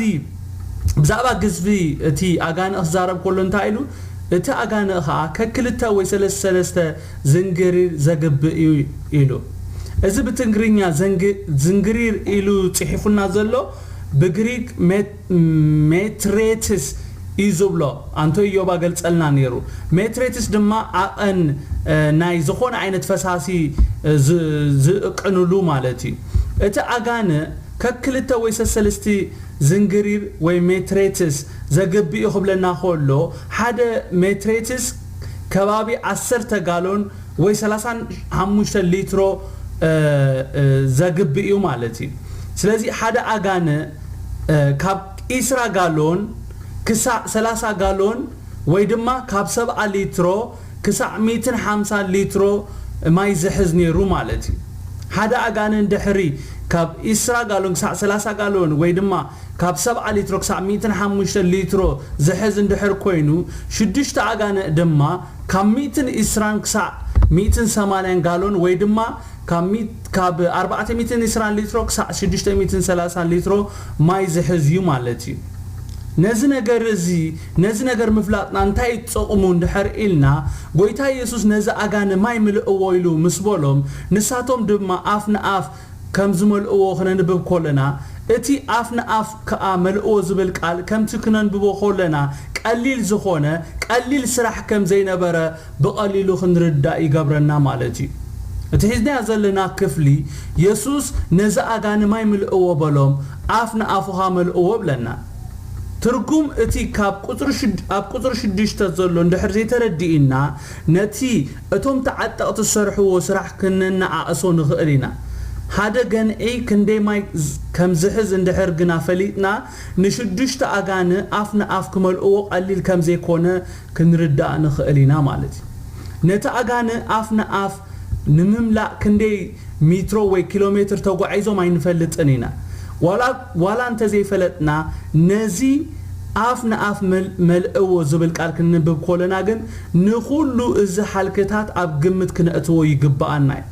ብዛዕባ ግዝፊ እቲ ኣጋንእ ክዛረብ ከሎ እንታይ ኢሉ? እቲ ኣጋንእ ኸኣ ከክልተ ወይ ሰለስተ ሰለስተ ዝንግሪር ዘግብእ እዩ ኢሉ። እዚ ብትግርኛ ዘንግ-፣ ዝንግሪር ኢሉ ጽሒፉልና ዘሎ ብግሪክ ሜት-፣ ሜትሬትስ እዩ ዝብሎ። ኣንቶ ኢዮባ ገልጸልና ነይሩ። ሜትሬትስ ድማ ዓቐን፣ እ፣ ናይ ዝኾነ ዓይነት ፈሳሲ፣ እ፣ ዝ-፣ ዝእቅንሉ ማለት እዩ። እቲ ኣጋንእ ከክልተ ወይ ሰሰለስቲ ዝንግሪር ወይ ሜትሬትስ ዘግብእ እዩ ክብለና ከሎ፣ ሓደ ሜትሬትስ ከባቢ ዓሰርተ ጋሎን ወይ ሰላሳን ሓሙሽተ ሊትሮ፣ እ፣ እ፣ ዘግብእ እዩ ማለት እዩ። ስለዚ ሓደ ኣጋንእ፣ እ፣ ካብ ዒስራ ጋሎን ክሳዕ ሰላሳ ጋሎን ወይ ድማ ካብ ሰብዓ ሊትሮ ክሳዕ ሚእትን ሓምሳን ሊትሮ ማይ ዝሕዝ ነይሩ ማለት እዩ። ሓደ ኣጋንእ እንድሕሪ ካብ ዒስራ ጋሎን ክሳዕ ሰላሳ ጋሎን ወይ ድማ ካብ ሰብዓ ሊትሮ ክሳዕ ሚእትን ሓሙሽተን ሊትሮ ዝሕዝ እንድሕር ኮይኑ፣ ሽዱሽተ ኣጋንእ ድማ ካብ ሚእትን ዒስራን ክሳዕ ሚእትን ሰማንያን ጋሎን ወይ ድማ ካብ ሚት-፣ ካብ ኣርባዕተ ሚእትን ዒስራን ሊትሮ ክሳዕ ሽዱሽተ ሚእትን ሰላሳን ሊትሮ ማይ ዝሕዝ እዩ ማለት እዩ። ነዚ ነገር እዚ፣ ነዚ ነገር ምፍላጥና እንታይ ጥቕሙ እንድሕር ኢልና፣ ጎይታ የሱስ ነዚ ኣጋንእ ማይ ምልእዎ ኢሉ ምስ በሎም፣ ንሳቶም ድማ ኣፍ ንኣፍ ከም ዝመልእዎ ክነንብብ ከለና፣ እቲ ኣፍ ንኣፍ ከኣ መልእዎ ዝብል ቃል ከምቲ ክነንብቦ ከለና ቀሊል ዝኾነ፣ ቀሊል ስራሕ ከም ዘይነበረ ብቐሊሉ ክንርዳእ ይገብረና ማለት እዩ። እቲ ሒዝናዮ ዘለና ክፍሊ፣ የሱስ ነዚ ኣጋንእ ማይ ምልእዎ በሎም፣ ኣፍ ንኣፉ ኸኣ መልእዎ ብለና። ትርጉም እቲ ካብ ቁጽሪ ሽድ-፣ ኣብ ቁጽሪ ሽዱሽተ ዘሎ እንድሕር ዘይተረዲእና፣ ነቲ እቶም ተዓጠቕቲ ዝሰርሕዎ ስራሕ ክነነኣእሶ ንኽእል ኢና። ሓደ ገንዒ ክንደይ ማይ ዝ-፣ ከም ዝሕዝ እንድሕር ግና ፈሊጥና፣ ንሽዱሽተ ኣጋንእ ኣፍ ንኣፍ ክመልእዎ ቀሊል ከም ዘይኮነ ክንርዳእ ንኽእል ኢና ማለት እዩ። ነቲ ኣጋንእ ኣፍ ንኣፍ ንምምላእ ክንደይ ሚትሮ ወይ ኪሎ ሜትር ተጓዒዞም ኣይንፈልጥን ኢና። ዋላ፣ ዋላ እንተዘይፈለጥና፣ ነዚ ኣፍ ንኣፍ መል-፣ መልእዎ ዝብል ቃል ክንንብብ ከለና ግን፣ ንኹሉ እዚ ሓልክታት ኣብ ግምት ክነእትዎ ይግብኣና እዩ።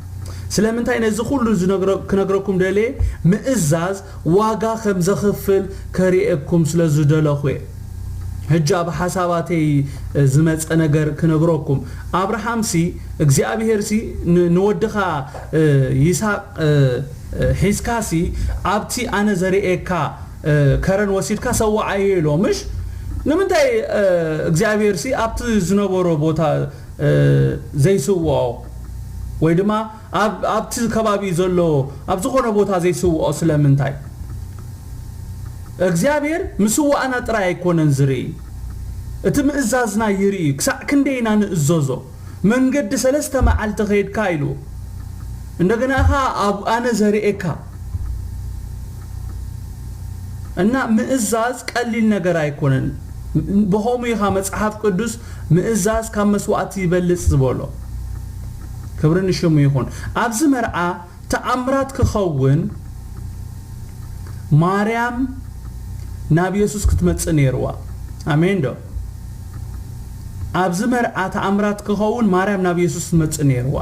ስለምንታይ ነዚ ኩሉ ዝነግረ-፣ ክነግረኩም ደልየ፣ ምእዛዝ ዋጋ ከም ዘኽፍል ከርእየኩም ስለ ዝደለኹ እየ። ሕጂ ኣብ ሓሳባተይ ዝመጸ ነገር ክነግረኩም። ኣብርሃምሲ፣ እግዚኣብሄርሲ ን-፣ ንወድኻ፣ እ፣ ይስሐቅ፣ እ፣ እ፣ ሒዝካሲ ኣብቲ ኣነ ዘርእየካ፣ እ፣ ከረን ወሲድካ ሰውዓዮ ኢሎ። ምሽ? ንምንታይ፣ እ፣ እግዚኣብሄርሲ ኣብቲ ዝነበሮ ቦታ፣ እ፣ ዘይስውኦ? ወይ ድማ ኣብ፣ ኣብቲ ከባቢ ዘሎ፣ ኣብ ዝኾነ ቦታ ዘይስውኦ ስለምንታይ? እግዚኣብሔር ምስዋእና ጥራይ ኣይኮነን ዝርኢ፣ እቲ ምእዛዝና ይርኢ። ክሳዕ ክንደይ ኢና ንእዘዞ? መንገዲ ሰለስተ መዓልቲ ከይድካ ኢሉ፣ እንደገና ኸዓ ኣብ ኣነ ዘርእየካ፣ እና ምእዛዝ ቀሊል ነገር ኣይኮነን። ብኸምኡ ኢኻ መጽሓፍ ቅዱስ ምእዛዝ ካብ መስዋእቲ ይበልጽ ዝበሎ። ክብሪ ንሽሙ ይኹን። ኣብዚ መርዓ ተኣምራት ክኸውን ማርያም ናብ የሱስ ክትመጽእ ነይርዋ። ኣሜን ዶ? ኣብዚ መርዓ ተኣምራት ክኸውን ማርያም ናብ የሱስ ክትመጽእ ነይርዋ።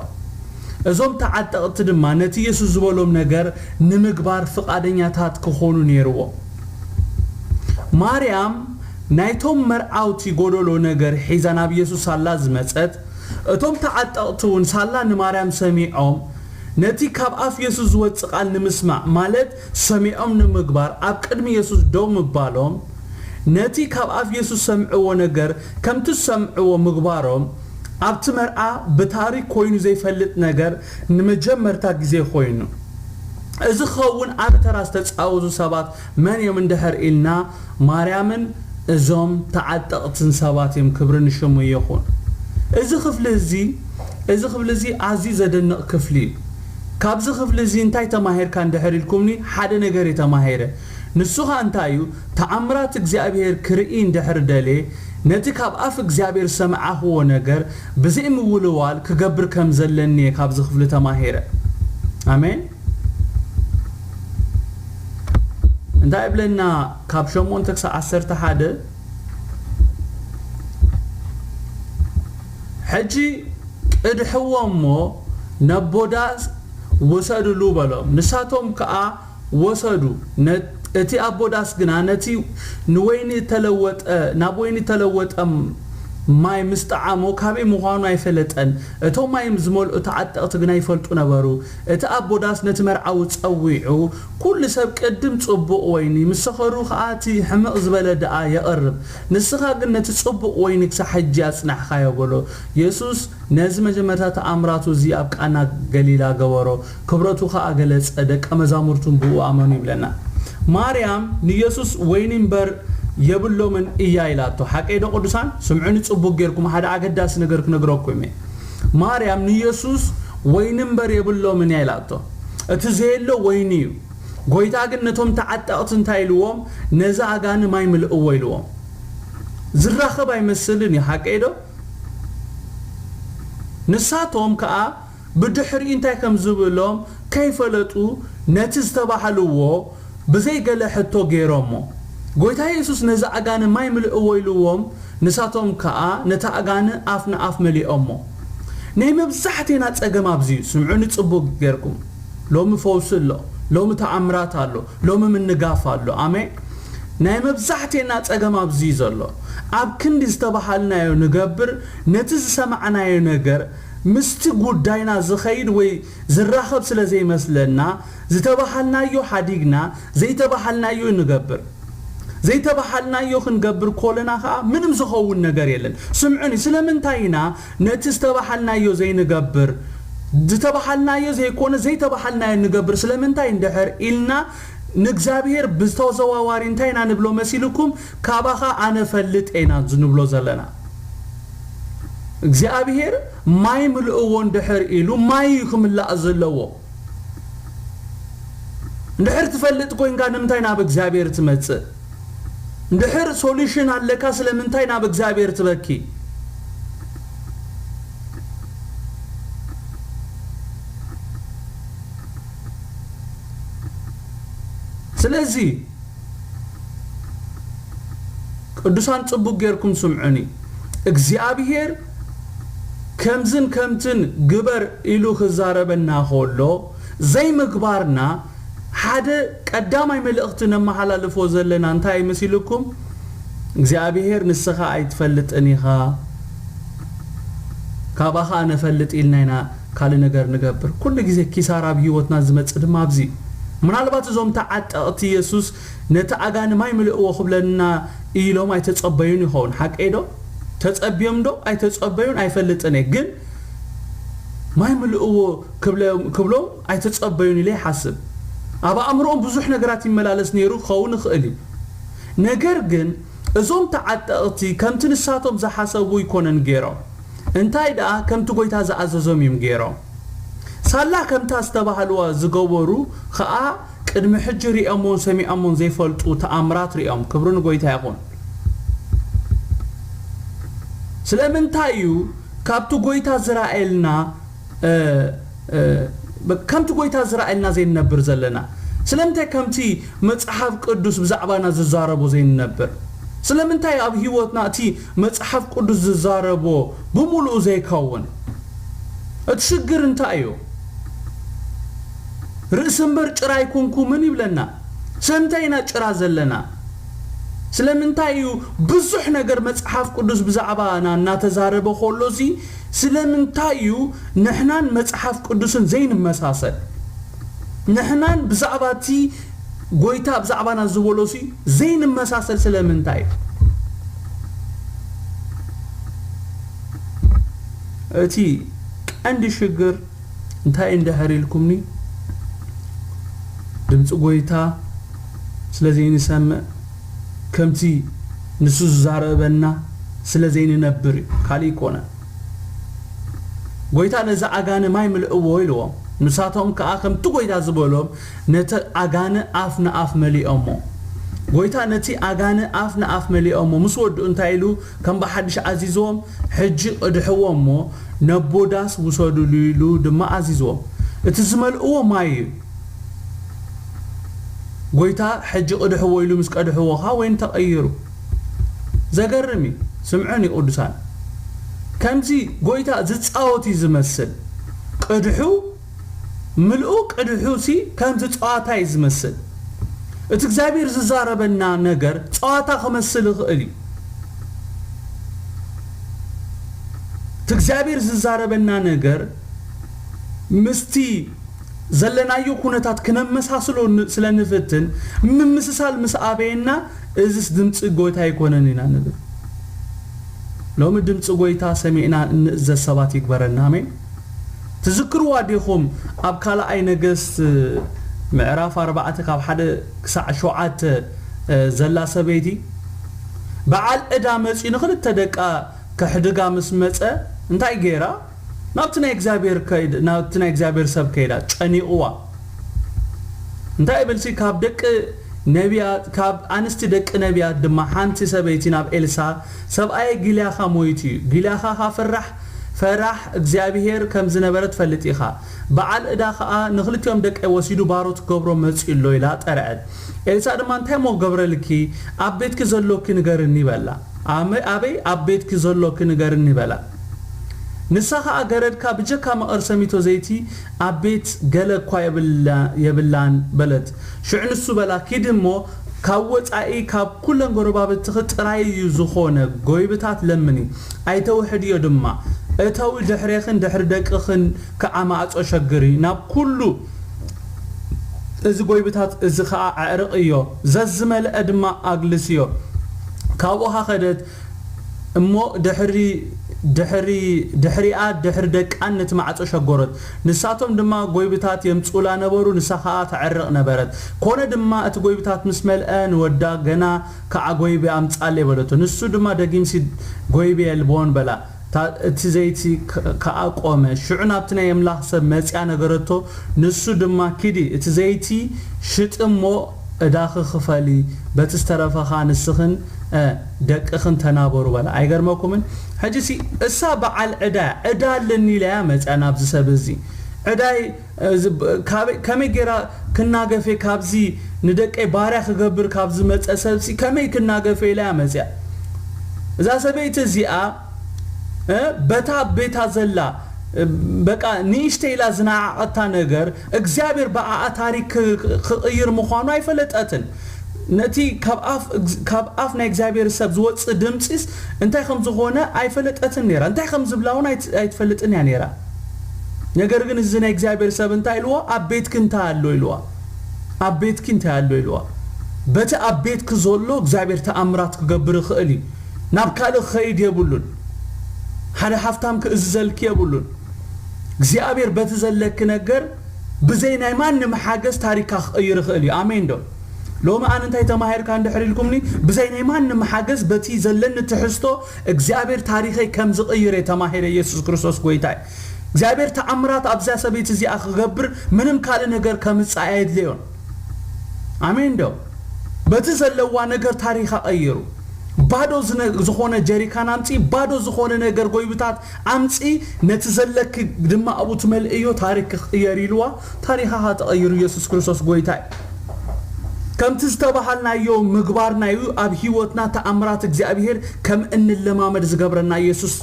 እዞም ተዓጠቕቲ ድማ ነቲ የሱስ ዝበሎም ነገር ንምግባር ፍቓደኛታት ክኾኑ ነይርዎ። ማርያም ናይቶም መርዓውቲ ጎደሎ ነገር ሒዛ ናብ የሱስ ሳላ ዝመጸት፣ እቶም ተዓጠቕቲ እውን ሳላ ንማርያም ሰሚዖም፣ ነቲ ካብ ኣፍ የሱስ ዝወጽእ ቃል ንምስማዕ፣ ማለት ሰሚዖም ንምግባር ኣብ ቅድሚ የሱስ ደው ምባሎም፣ ነቲ ካብ ኣፍ የሱስ ዝሰምዕዎ ነገር ከምቲ ዝሰምዕዎ ምግባሮም፣ ኣብቲ መርዓ ብታሪኽ ኮይኑ ዘይፈልጥ ነገር ንመጀመርታ ግዜ ኮይኑ። እዚ ክኸውን ዓቢ ተራ ዝተጻወቱ ሰባት መን እዮም እንድሕር ኢልና፣ ማርያምን እዞም ተዓጠቕትን ሰባት እዮም። ክብሪ ንሽሙ ይኹን። እዚ ክፍሊ እዚ፣ እዚ ክፍሊ እዚ ኣዝዩ ዘደንቕ ክፍሊ እዩ። ካብዚ ክፍሊ እዚ እንታይ ተማሂርካ እንድሕር ኢልኩምኒ፣ ሓደ ነገር እየ ተማሂረ። ንሱ ኸኣ እንታይ እዩ? ተኣምራት እግዚኣብሔር ክርኢ እንድሕር ደልየ፣ ነቲ ካብ ኣፍ እግዚኣብሔር ዝሰማዕኽዎ ነገር ብዘይ ምውልዋል ክገብር ከም ዘለኒ እየ ካብዚ ክፍሊ ተማሂረ። ኣሜን። እንታይ ይብለና? ካብ ሸሞንተ ክሳብ ዓሰርተ ሓደ፣ ሕጂ ቅድሕዎ እሞ ነቦ ዳስ ውሰዱሉ በሎም። ንሳቶም ከኣ ወሰዱ። ነ-፣ እቲ ኣቦ ዳስ ግና ነቲ ንወይኒ ተለወጠ፣ ናብ ወይኒ ተለወጠ ማይ ምስ ጠዓሞ ካበይ ምዃኑ ኣይፈለጠን። እቶም ማይ ዝመልኡ ተዓጠቕቲ ግና ይፈልጡ ነበሩ። እቲ ኣቦ ዳስ ነቲ መርዓዊ ጸዊዑ፣ "ኩሉ ሰብ ቅድም ጽቡቕ ወይኒ ምስ ሰኸሩ ኸኣ እቲ ሕምቕ ዝበለ ደኣ የቕርብ። ንስኻ ግን ነቲ ጽቡቕ ወይኒ ክሳዕ ሕጂ ኣጽናሕካዮ" በሎ። የሱስ ነዚ መጀመርታ ተኣምራቱ እዚ ኣብ ቃና ገሊላ ገበሮ፣ ክብረቱ ኸኣ ገለጸ፣ ደቀ መዛሙርቱን ብኡ ኣመኑ ይብለና። ማርያም ንየሱስ "ወይኒ እምበር የብሎምን" እያ ኢላቶ። ሓቀይ ዶ ቅዱሳን? ስምዑኒ ጽቡቅ ጌርኩም፣ ሓደ ኣገዳሲ ነገር ክነግረኩም እየ። ማርያም ንየሱስ "ወይኒ እምበር የብሎምን" እያ ኢላቶ። እቲ ዘየሎ ወይኒ እዩ። ጎይታ ግን ነቶም ተዓጠቕቲ እንታይ ኢልዎም? "ነዚ ኣጋኒ ማይ ምልእዎ" ኢልዎም። ዝራኸብ ኣይመስልን እዩ፣ ሓቀይ ዶ? ንሳቶም ከኣ ብድሕሪኡ እንታይ ከም ዝብሎም ከይፈለጡ ነቲ ዝተባህልዎ ብዘይ ገለ ሕቶ ገይሮሞ። ጎይታ የሱስ "ነዚ ኣጋኒ ማይ ምልእዎ" ኢልዎም፣ ንሳቶም ከኣ ነቲ ኣጋኒ ኣፍ ንኣፍ መሊኦሞ። ናይ መብዛሕቴና ጸገም ኣብዚ እዩ። ስምዑኒ ጽቡቅ ጌርኩም። ሎሚ ፈውሲ ኣሎ፣ ሎሚ ተኣምራት ኣሎ፣ ሎሚ ምንጋፍ ኣሎ። ኣሜን። ናይ መብዛሕቴና ጸገም ኣብዚ እዩ ዘሎ። ኣብ ክንዲ ዝተባሃልናዮ ንገብር፣ ነቲ ዝሰማዕናዮ ነገር ምስቲ ጉዳይና ዝኸይድ ወይ ዝራኸብ ስለ ዘይመስለና፣ ዝተባሃልናዮ ሓዲግና፣ ዘይተባሃልናዮ ንገብር። ዘይተባሃልናዮ ክንገብር ኮለና ኸኣ ምንም ዝኸውን ነገር የለን። ስምዑኒ፣ ስለምንታይ ኢና ነቲ ዝተባሃልናዮ ዘይንገብር? ዝተባሃልናዮ ዘይኮነ ዘይተባሃልናዮ ንገብር ስለምንታይ እንድሕር ኢልና፣ ንእግዚኣብሔር ብተዘዋዋሪ እንታይ ኢና ንብሎ መሲልኩም? "ካባኻ ኣነ ፈልጥ" ኢና ንብሎ ዘለና። እግዚኣብሔር "ማይ ምልእዎ" እንድሕር ኢሉ፣ ማይ እዩ ክምላእ ዘለዎ። እንድሕር ትፈልጥ ኮንካ ንምንታይ ናብ እግዚኣብሔር ትመጽእ? እንድሕር ሶሉሽን ኣለካ ስለምንታይ ናብ እግዚኣብሔር ትበኪ? ስለዚ ቅዱሳን ጽቡቅ ጌርኩም ስምዑኒ። እግዚኣብሔር ከምዝን ከምትን ግበር ኢሉ ክዛረበና ከሎ ዘይምግባርና ሓደ ቀዳማይ መልእኽቲ ነመሓላልፎ ዘለና እንታይ መሲልኩም? እግዚኣብሔር ንስኻ ኣይትፈልጥን ኢኻ፣ ካባኻ ነፈልጥ ኢልና ኢና ካልእ ነገር ንገብር። ኩሉ ግዜ ኪሳራ ኣብ ህይወትና ዝመጽእ ድማ ኣብዚ እዩ። ምናልባት እዞም ተዓጠቕቲ የሱስ ነቲ ኣጋኒ ማይ ምልእዎ ክብለና ኢሎም ኣይተጸበዩን ይኸውን። ሓቀይ ዶ? ተጸብዮም ዶ? ኣይተጸበዩን፣ ኣይፈልጥን እየ። ግን ማይ ምልእዎ ክብለ-፣ ክብሎም ኣይተጸበዩን ኢለ ይሓስብ። ኣብ ኣእምሮኦም ብዙሕ ነገራት ይመላለስ ነይሩ ክኸውን ይኽእል እዩ። ነገር ግን እዞም ተዓጠቕቲ ከምቲ ንሳቶም ዝሓሰቡ ኣይኮነን ገይሮም። እንታይ ደኣ ከምቲ ጎይታ ዝኣዘዞም እዮም ገይሮም። ሳላ ከምታ ዝተባህልዋ ዝገበሩ ኸኣ ቅድሚ ሕጂ ሪኦሞን ሰሚዖሞን ዘይፈልጡ ተኣምራት ሪኦም። ክብሪ ንጎይታ ይኹን። ስለምንታይ እዩ ካብቲ ጎይታ ዝረኣየልና፣ እ፣ እ፣ ከምቲ ጎይታ ዝረኣየልና ዘይንነብር ዘለና? ስለምንታይ ከምቲ መጽሓፍ ቅዱስ ብዛዕባና ዝዛረቦ ዘይንነብር? ስለምንታይ ኣብ ህይወትና እቲ መጽሓፍ ቅዱስ ዝዛረቦ ብምሉኡ ዘይከውን? እቲ ሽግር እንታይ እዩ? ርእሲ እምበር ጭራ ኣይኮንኩምን ይብለና። ስለምንታይ ኢና ጭራ ዘለና? ስለምንታይ እዩ ብዙሕ ነገር መጽሓፍ ቅዱስ ብዛዕባና እናተዛረበ ከሎ እዚ፣ ስለምንታይ እዩ ንሕናን መጽሓፍ ቅዱስን ዘይንመሳሰል? ንሕናን ብዛዕባ እቲ ጎይታ ብዛዕባና ዝበሎ ሲ ዘይንመሳሰል ስለምንታይ እዩ? እቲ ቀንዲ ሽግር እንታይ እንድሕር ኢልኩምኒ፣ ድምፂ ጎይታ ስለ ዘይንሰምዕ፣ ከምቲ ንሱ ዝዛረበና ስለ ዘይንነብር እዩ፣ ካልእ ኣይኮነን። ጎይታ ነዚ ኣጋንንቲ ማይ ምልእዎ ኢልዎም። ንሳቶም ከኣ ከምቲ ጎይታ ዝበሎም ነቲ ኣጋንንቲ ኣፍ ንኣፍ መሊኦሞ። ጎይታ ነቲ ኣጋንንቲ ኣፍ ንኣፍ መሊኦሞ ምስ ወድኡ እንታይ ኢሉ ከም ብሓድሽ ኣዚዝዎም፣ ሕጂ ቅድሕዎ እሞ ነቦ ዳስ ውሰዱሉ ኢሉ ድማ ኣዚዝዎም። እቲ ዝመልእዎ ማይ እዩ። ጎይታ ሕጂ ቅድሕዎ ኢሉ ምስ ቀድሕዎ ኸኣ ወይኒ ተቐይሩ። ዘገርም እዩ። ስምዑኒ ቅዱሳን። ከምዚ ጎይታ ዝጻወት እዩ ዝመስል። ቅድሑ ምልኡ ቅድሑ ሲ ከምዚ ጸዋታ እዩ ዝመስል። እቲ እግዚኣብሔር ዝዛረበና ነገር ጸዋታ ክመስል ይኽእል እዩ። እቲ እግዚኣብሔር ዝዛረበና ነገር ምስቲ ዘለናዮ ኩነታት ክነመሳስሎ ን-፣ ስለ ንፍትን፣ ምምስሳል ምስ ኣበየና፣ እዝስ ድምፂ ጎይታ ኣይኮነን ኢና ንብል። ሎሚ ድምፂ ጎይታ ሰሚዕና እንእዘዝ ሰባት ይግበረና። ኣሜን። ትዝክርዋ ዲኹም ኣብ ካልኣይ ነገስት ምዕራፍ ኣርባዕተ ካብ ሓደ ክሳዕ ሸውዓተ ዘላ ሰበይቲ በዓል ዕዳ መፂኡ ንኽልተ ደቃ ከሕድጋ ምስ መፀ እንታይ ገይራ? ናብቲ ናይ እግዚኣብሔር ከይድ-፣ ናብቲ ናይ እግዚኣብሔር ሰብ ከይዳ ጨኒቕዋ። እንታይ ይብል ሲ? ካብ ደቂ ነቢያት፣ ካብ ኣንስቲ ደቂ ነቢያት ድማ ሓንቲ ሰበይቲ ናብ ኤልሳ፣ "ሰብኣየ ጊልያኻ ሞይቱ እዩ። ጊልያኻ ኸኣ ፈራሕ፣ ፈራሕ እግዚኣብሔር ከም ዝነበረ ትፈልጥ ኢኻ። በዓል ዕዳ ኸኣ ንኽልቲኦም ደቀይ ወሲዱ ባሮት ክገብሮ መጺኡ ኣሎ" ኢላ ጠርዐት። ኤልሳ ድማ፣ "እንታይ እሞ ክገብረልኪ? ኣብ ቤትኪ ዘሎኪ ንገርኒ" በላ። ኣመ-፣ ኣበይ ኣብ ቤትኪ ዘሎኪ ንገርኒ በላ። ንሳ ኸኣ፣ "ገረድካ ብጀካ መቐር ሰሚቶ ዘይቲ ኣብ ቤት ገለ እኳ የብላ-፣ የብላን" በለት። ሽዑ ንሱ በላ፣ "ኪዲ እሞ ካብ ወጻኢ ካብ ኩለን ጎረባብትኺ ጥራይ እዩ ዝኾነ ጎይብታት ለምኒ፣ ኣይተውሕድዮ ድማ። እተዊ ድሕሬኽን ድሕሪ ደቅኽን ከኣ ማዕጾ ሸግሪ፣ ናብ ኩሉ እዚ ጎይብታት እዚ ኸኣ ኣዕርቕዮ፣ ዘዝመልአ ድማ ኣግልስዮ።" ካብኡ ኸኣ ኸደት እሞ ድሕሪ፣ ድሕሪ፣ ድሕሪኣ ድሕሪ ደቃን ነቲ ማዕጾ ሸጎረት። ንሳቶም ድማ ጎይብታት የምጽኡላ ነበሩ፣ ንሳ ኸኣ ተዕርቕ ነበረት። ኮነ ድማ እቲ ጎይብታት ምስ መልአ ንወዳ ገና ከኣ ጎይቢ ኣምጽኣለይ በለቶ። ንሱ ድማ ደጊምሲ ጎይቢ የልቦን በላ። እታ-፣ እቲ ዘይቲ ከ-፣ ከኣ ቆመ። ሽዑ ናብቲ ናይ ኣምላኽ ሰብ መጺኣ ነገረቶ። ንሱ ድማ፣ "ኪዲ፣ እቲ ዘይቲ ሽጢ እሞ ዕዳኺ ክፈሊ፣ በቲ ዝተረፈ ኸኣ ንስኽን፣ እ፣ ደቅኽን ተናበሩ" በላ። ኣይገርመኩምን? ሕጂሲ እሳ በዓል ዕዳ እያ። ዕዳ ኣለኒ ኢላ እያ መጺኣ ናብዚ ሰብ እዚ። ዕዳይ እዚ ብ-፣ ካበይ-፣ ከመይ ጌራ ክናገፍ እየ ካብዚ ንደቀይ ባርያ ክገብር ካብ ዝመጸ ሰብሲ ከመይ ክናገፍ እየ ኢላ እያ መጺኣ። እዛ ሰበይቲ እዚኣ፣ እ፣ በታ ኣብ ቤታ ዘላ፣ እ፣ በቃ ንእሽተይ ኢላ ዝነዓቐታ ነገር እግዚኣብሔር ብኣኣ ታሪክ ክ-፣ ክ-፣ ክቕይር ምዃኑ ኣይፈለጠትን። ነቲ ካብ ኣፍ እግዝ-፣ ካብ ኣፍ ናይ እግዚኣብሔር ሰብ ዝወጽእ ድምጺስ እንታይ ከም ዝኾነ ኣይፈለጠትን ነይራ። እንታይ ከም ዝብላ እውን ኣይት-፣ ኣይትፈልጥን እያ ነይራ። ነገር ግን እዚ ናይ እግዚኣብሔር ሰብ እንታይ ኢልዎ? "ኣብ ቤትኪ እንታይ ኣሎ?" ኢልዋ። "ኣብ ቤትኪ እንታይ ኣሎ?" ኢልዋ። በቲ ኣብ ቤትኪ ዘሎ እግዚኣብሔር ተኣምራት ክገብር ይኽእል እዩ። ናብ ካልእ ክኸይድ የብሉን። ሓደ ሃፍታም ክእዝዘልኪ የብሉን። እግዚኣብሔር በቲ ዘለኪ ነገር ብዘይ ናይ ማንም ሓገዝ ታሪካ ክቕይር ይኽእል እዩ። ኣሜን ዶ? ሎሚ ኣነ እንታይ ተማሂርካ እንድሕር ኢልኩምኒ፣ ብዘይ ናይ ማንም ሓገዝ በቲ ዘለኒ ትሕዝቶ እግዚኣብሔር ታሪኸይ ከም ዝቕይር እየ ተማሂረ። ኢየሱስ ክርስቶስ ጎይታ እዩ። እግዚኣብሔር ተኣምራት ኣብዛ ሰበይቲ እዚኣ ክገብር ምንም ካልእ ነገር ከምጽእ ኣየድልዮን። ኣሜን ዶ? በቲ ዘለዋ ነገር ታሪኻ ቀይሩ። ባዶ ዝነ- ዝኾነ ጀሪካን ኣምጺ፣ ባዶ ዝኾነ ነገር ጎይብታት ኣምጺ፣ ነቲ ዘለኪ ድማ ኣብኡ ትመልእዮ፣ ታሪክ ክቕየር ኢልዋ። ታሪኻኻ ተቐይሩ። ኢየሱስ ክርስቶስ ጎይታ እዩ። ከምቲ ዝተባሃልናዮ ምግባርና እዩ ኣብ ህይወትና ተኣምራት እግዚኣብሔር ከም እንለማመድ ዝገብረና። ኢየሱስ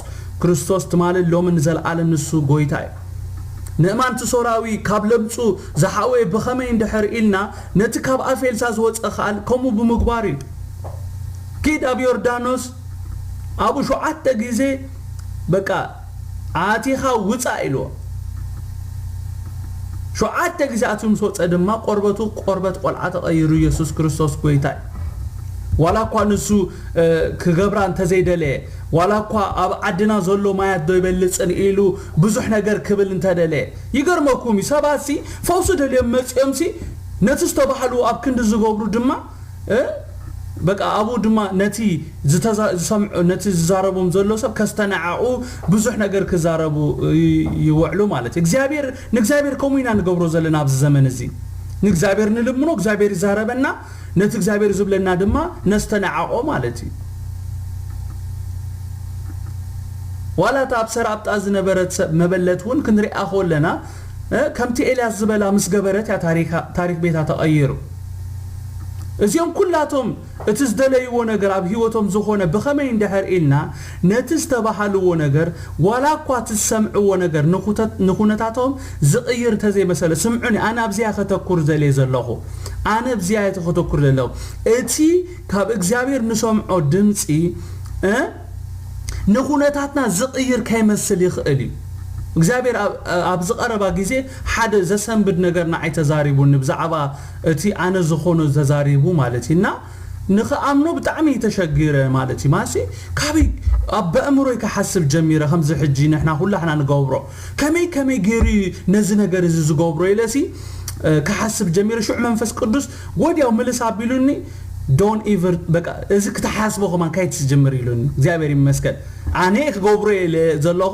ክርስቶስ ትማልን ሎምን ንዘለኣለም ንሱ ጎይታ እዩ። ንእማን እቲ ሶራዊ ካብ ለምጹ ዝሓወየ ብኸመይ እንድሕር ኢልና፣ ነቲ ካብ ኣፍ ኤልሳ ዝወጸ ቃል ከምኡ ብምግባር እዩ። ኪድ ኣብ ዮርዳኖስ ኣብኡ ሸውዓተ ግዜ በቃ ኣቲኻ ውጻእ ኢልዎ። ሸውዓተ ግዜ ኣትዩ ምስ ወጸ ድማ ቆርበቱ ቆርበት ቆልዓ ተቐይሩ። ኢየሱስ ክርስቶስ ጎይታ እዩ። ዋላ እኳ ንሱ ክገብራ እንተዘይደለየ፣ ዋላ እኳ ኣብ ዓድና ዘሎ ማያት ዶ ይበልጽን ኢሉ ብዙሕ ነገር ክብል እንተደለየ፣ ይገርመኩም እዩ። ሰባት ሲ ፈውሲ ደልዮም መጺኦም ሲ ነቲ ዝተባህሉ ኣብ ክንዲ ዝገብሩ ድማ እ በቃ ኣብኡ ድማ ነቲ ዝተዛ- ዝሰምዑ ነቲ ዝዛረቦም ዘሎ ሰብ ከስተናዕቑ ብዙሕ ነገር ክዛረቡ ይ- ይውዕሉ ማለት እዩ። እግዚኣብሔር ንእግዚኣብሔር ከምኡ ኢና ንገብሮ ዘለና ኣብዚ ዘመን እዚ። ንእግዚኣብሔር ንልምኖ፣ እግዚኣብሔር ይዛረበና፣ ነቲ እግዚኣብሔር ዝብለና ድማ ነስተናዕቆ ማለት እዩ። ዋላ እታ ኣብ ሰራብጣ ዝነበረት ሰብ መበለት እውን ክንሪኣ ከለና እ፣ ከምቲ ኤልያስ ዝበላ ምስ ገበረት እያ ታሪካ- ታሪክ ቤታ ተቐይሩ። እዚኦም ኩላቶም እቲ ዝደለይዎ ነገር ኣብ ህይወቶም ዝኾነ ብኸመይ እንድሕር ኢልና ነቲ ዝተባሃልዎ ነገር ዋላ እኳ እቲ ዝሰምዕዎ ነገር ንኹተት- ንኹነታቶም ዝቕይር እንተዘይመሰለ፣ ስምዑኒ፣ ኣነ ኣብዚያ ከተኩር ዘልየ ዘለኹ ኣነ ኣብዚያ እየ ከተኩር ዘለኹ። እቲ ካብ እግዚኣብሔር ንሰምዖ ድምፂ እ ንኹነታትና ዝቕይር ከይመስል ይኽእል እዩ። እግዚኣብሔር ኣብ- ኣብዚ ቀረባ ግዜ ሓደ ዘሰንብድ ነገር ንዓይ ተዛሪቡኒ ብዛዕባ እቲ ኣነ ዝኾኖ ተዛሪቡ ማለት እዩ። እና ንኽኣምኖ ብጣዕሚ ተሸጊረ ማለት እዩ። ማሲ ካበይ ኣብ በእምሮይ ክሓስብ ጀሚረ። ከምዚ ሕጂ ንሕና ኩላሕና ንገብሮ ከመይ ከመይ ገይሩ እዩ ነዚ ነገር እዚ ዝገብሮ ኢለሲ ክሓስብ ጀሚረ። ሽዑ መንፈስ ቅዱስ ወዲያው ምልስ ኣቢሉኒ፣ ዶን ኢቨር በቃ እዚ ክትሓስቦ ከማን ካይት ዝጅምር ኢሉኒ። እግዚኣብሔር ይመስገን። ኣነ ክገብሮ ኢለ ዘለኹ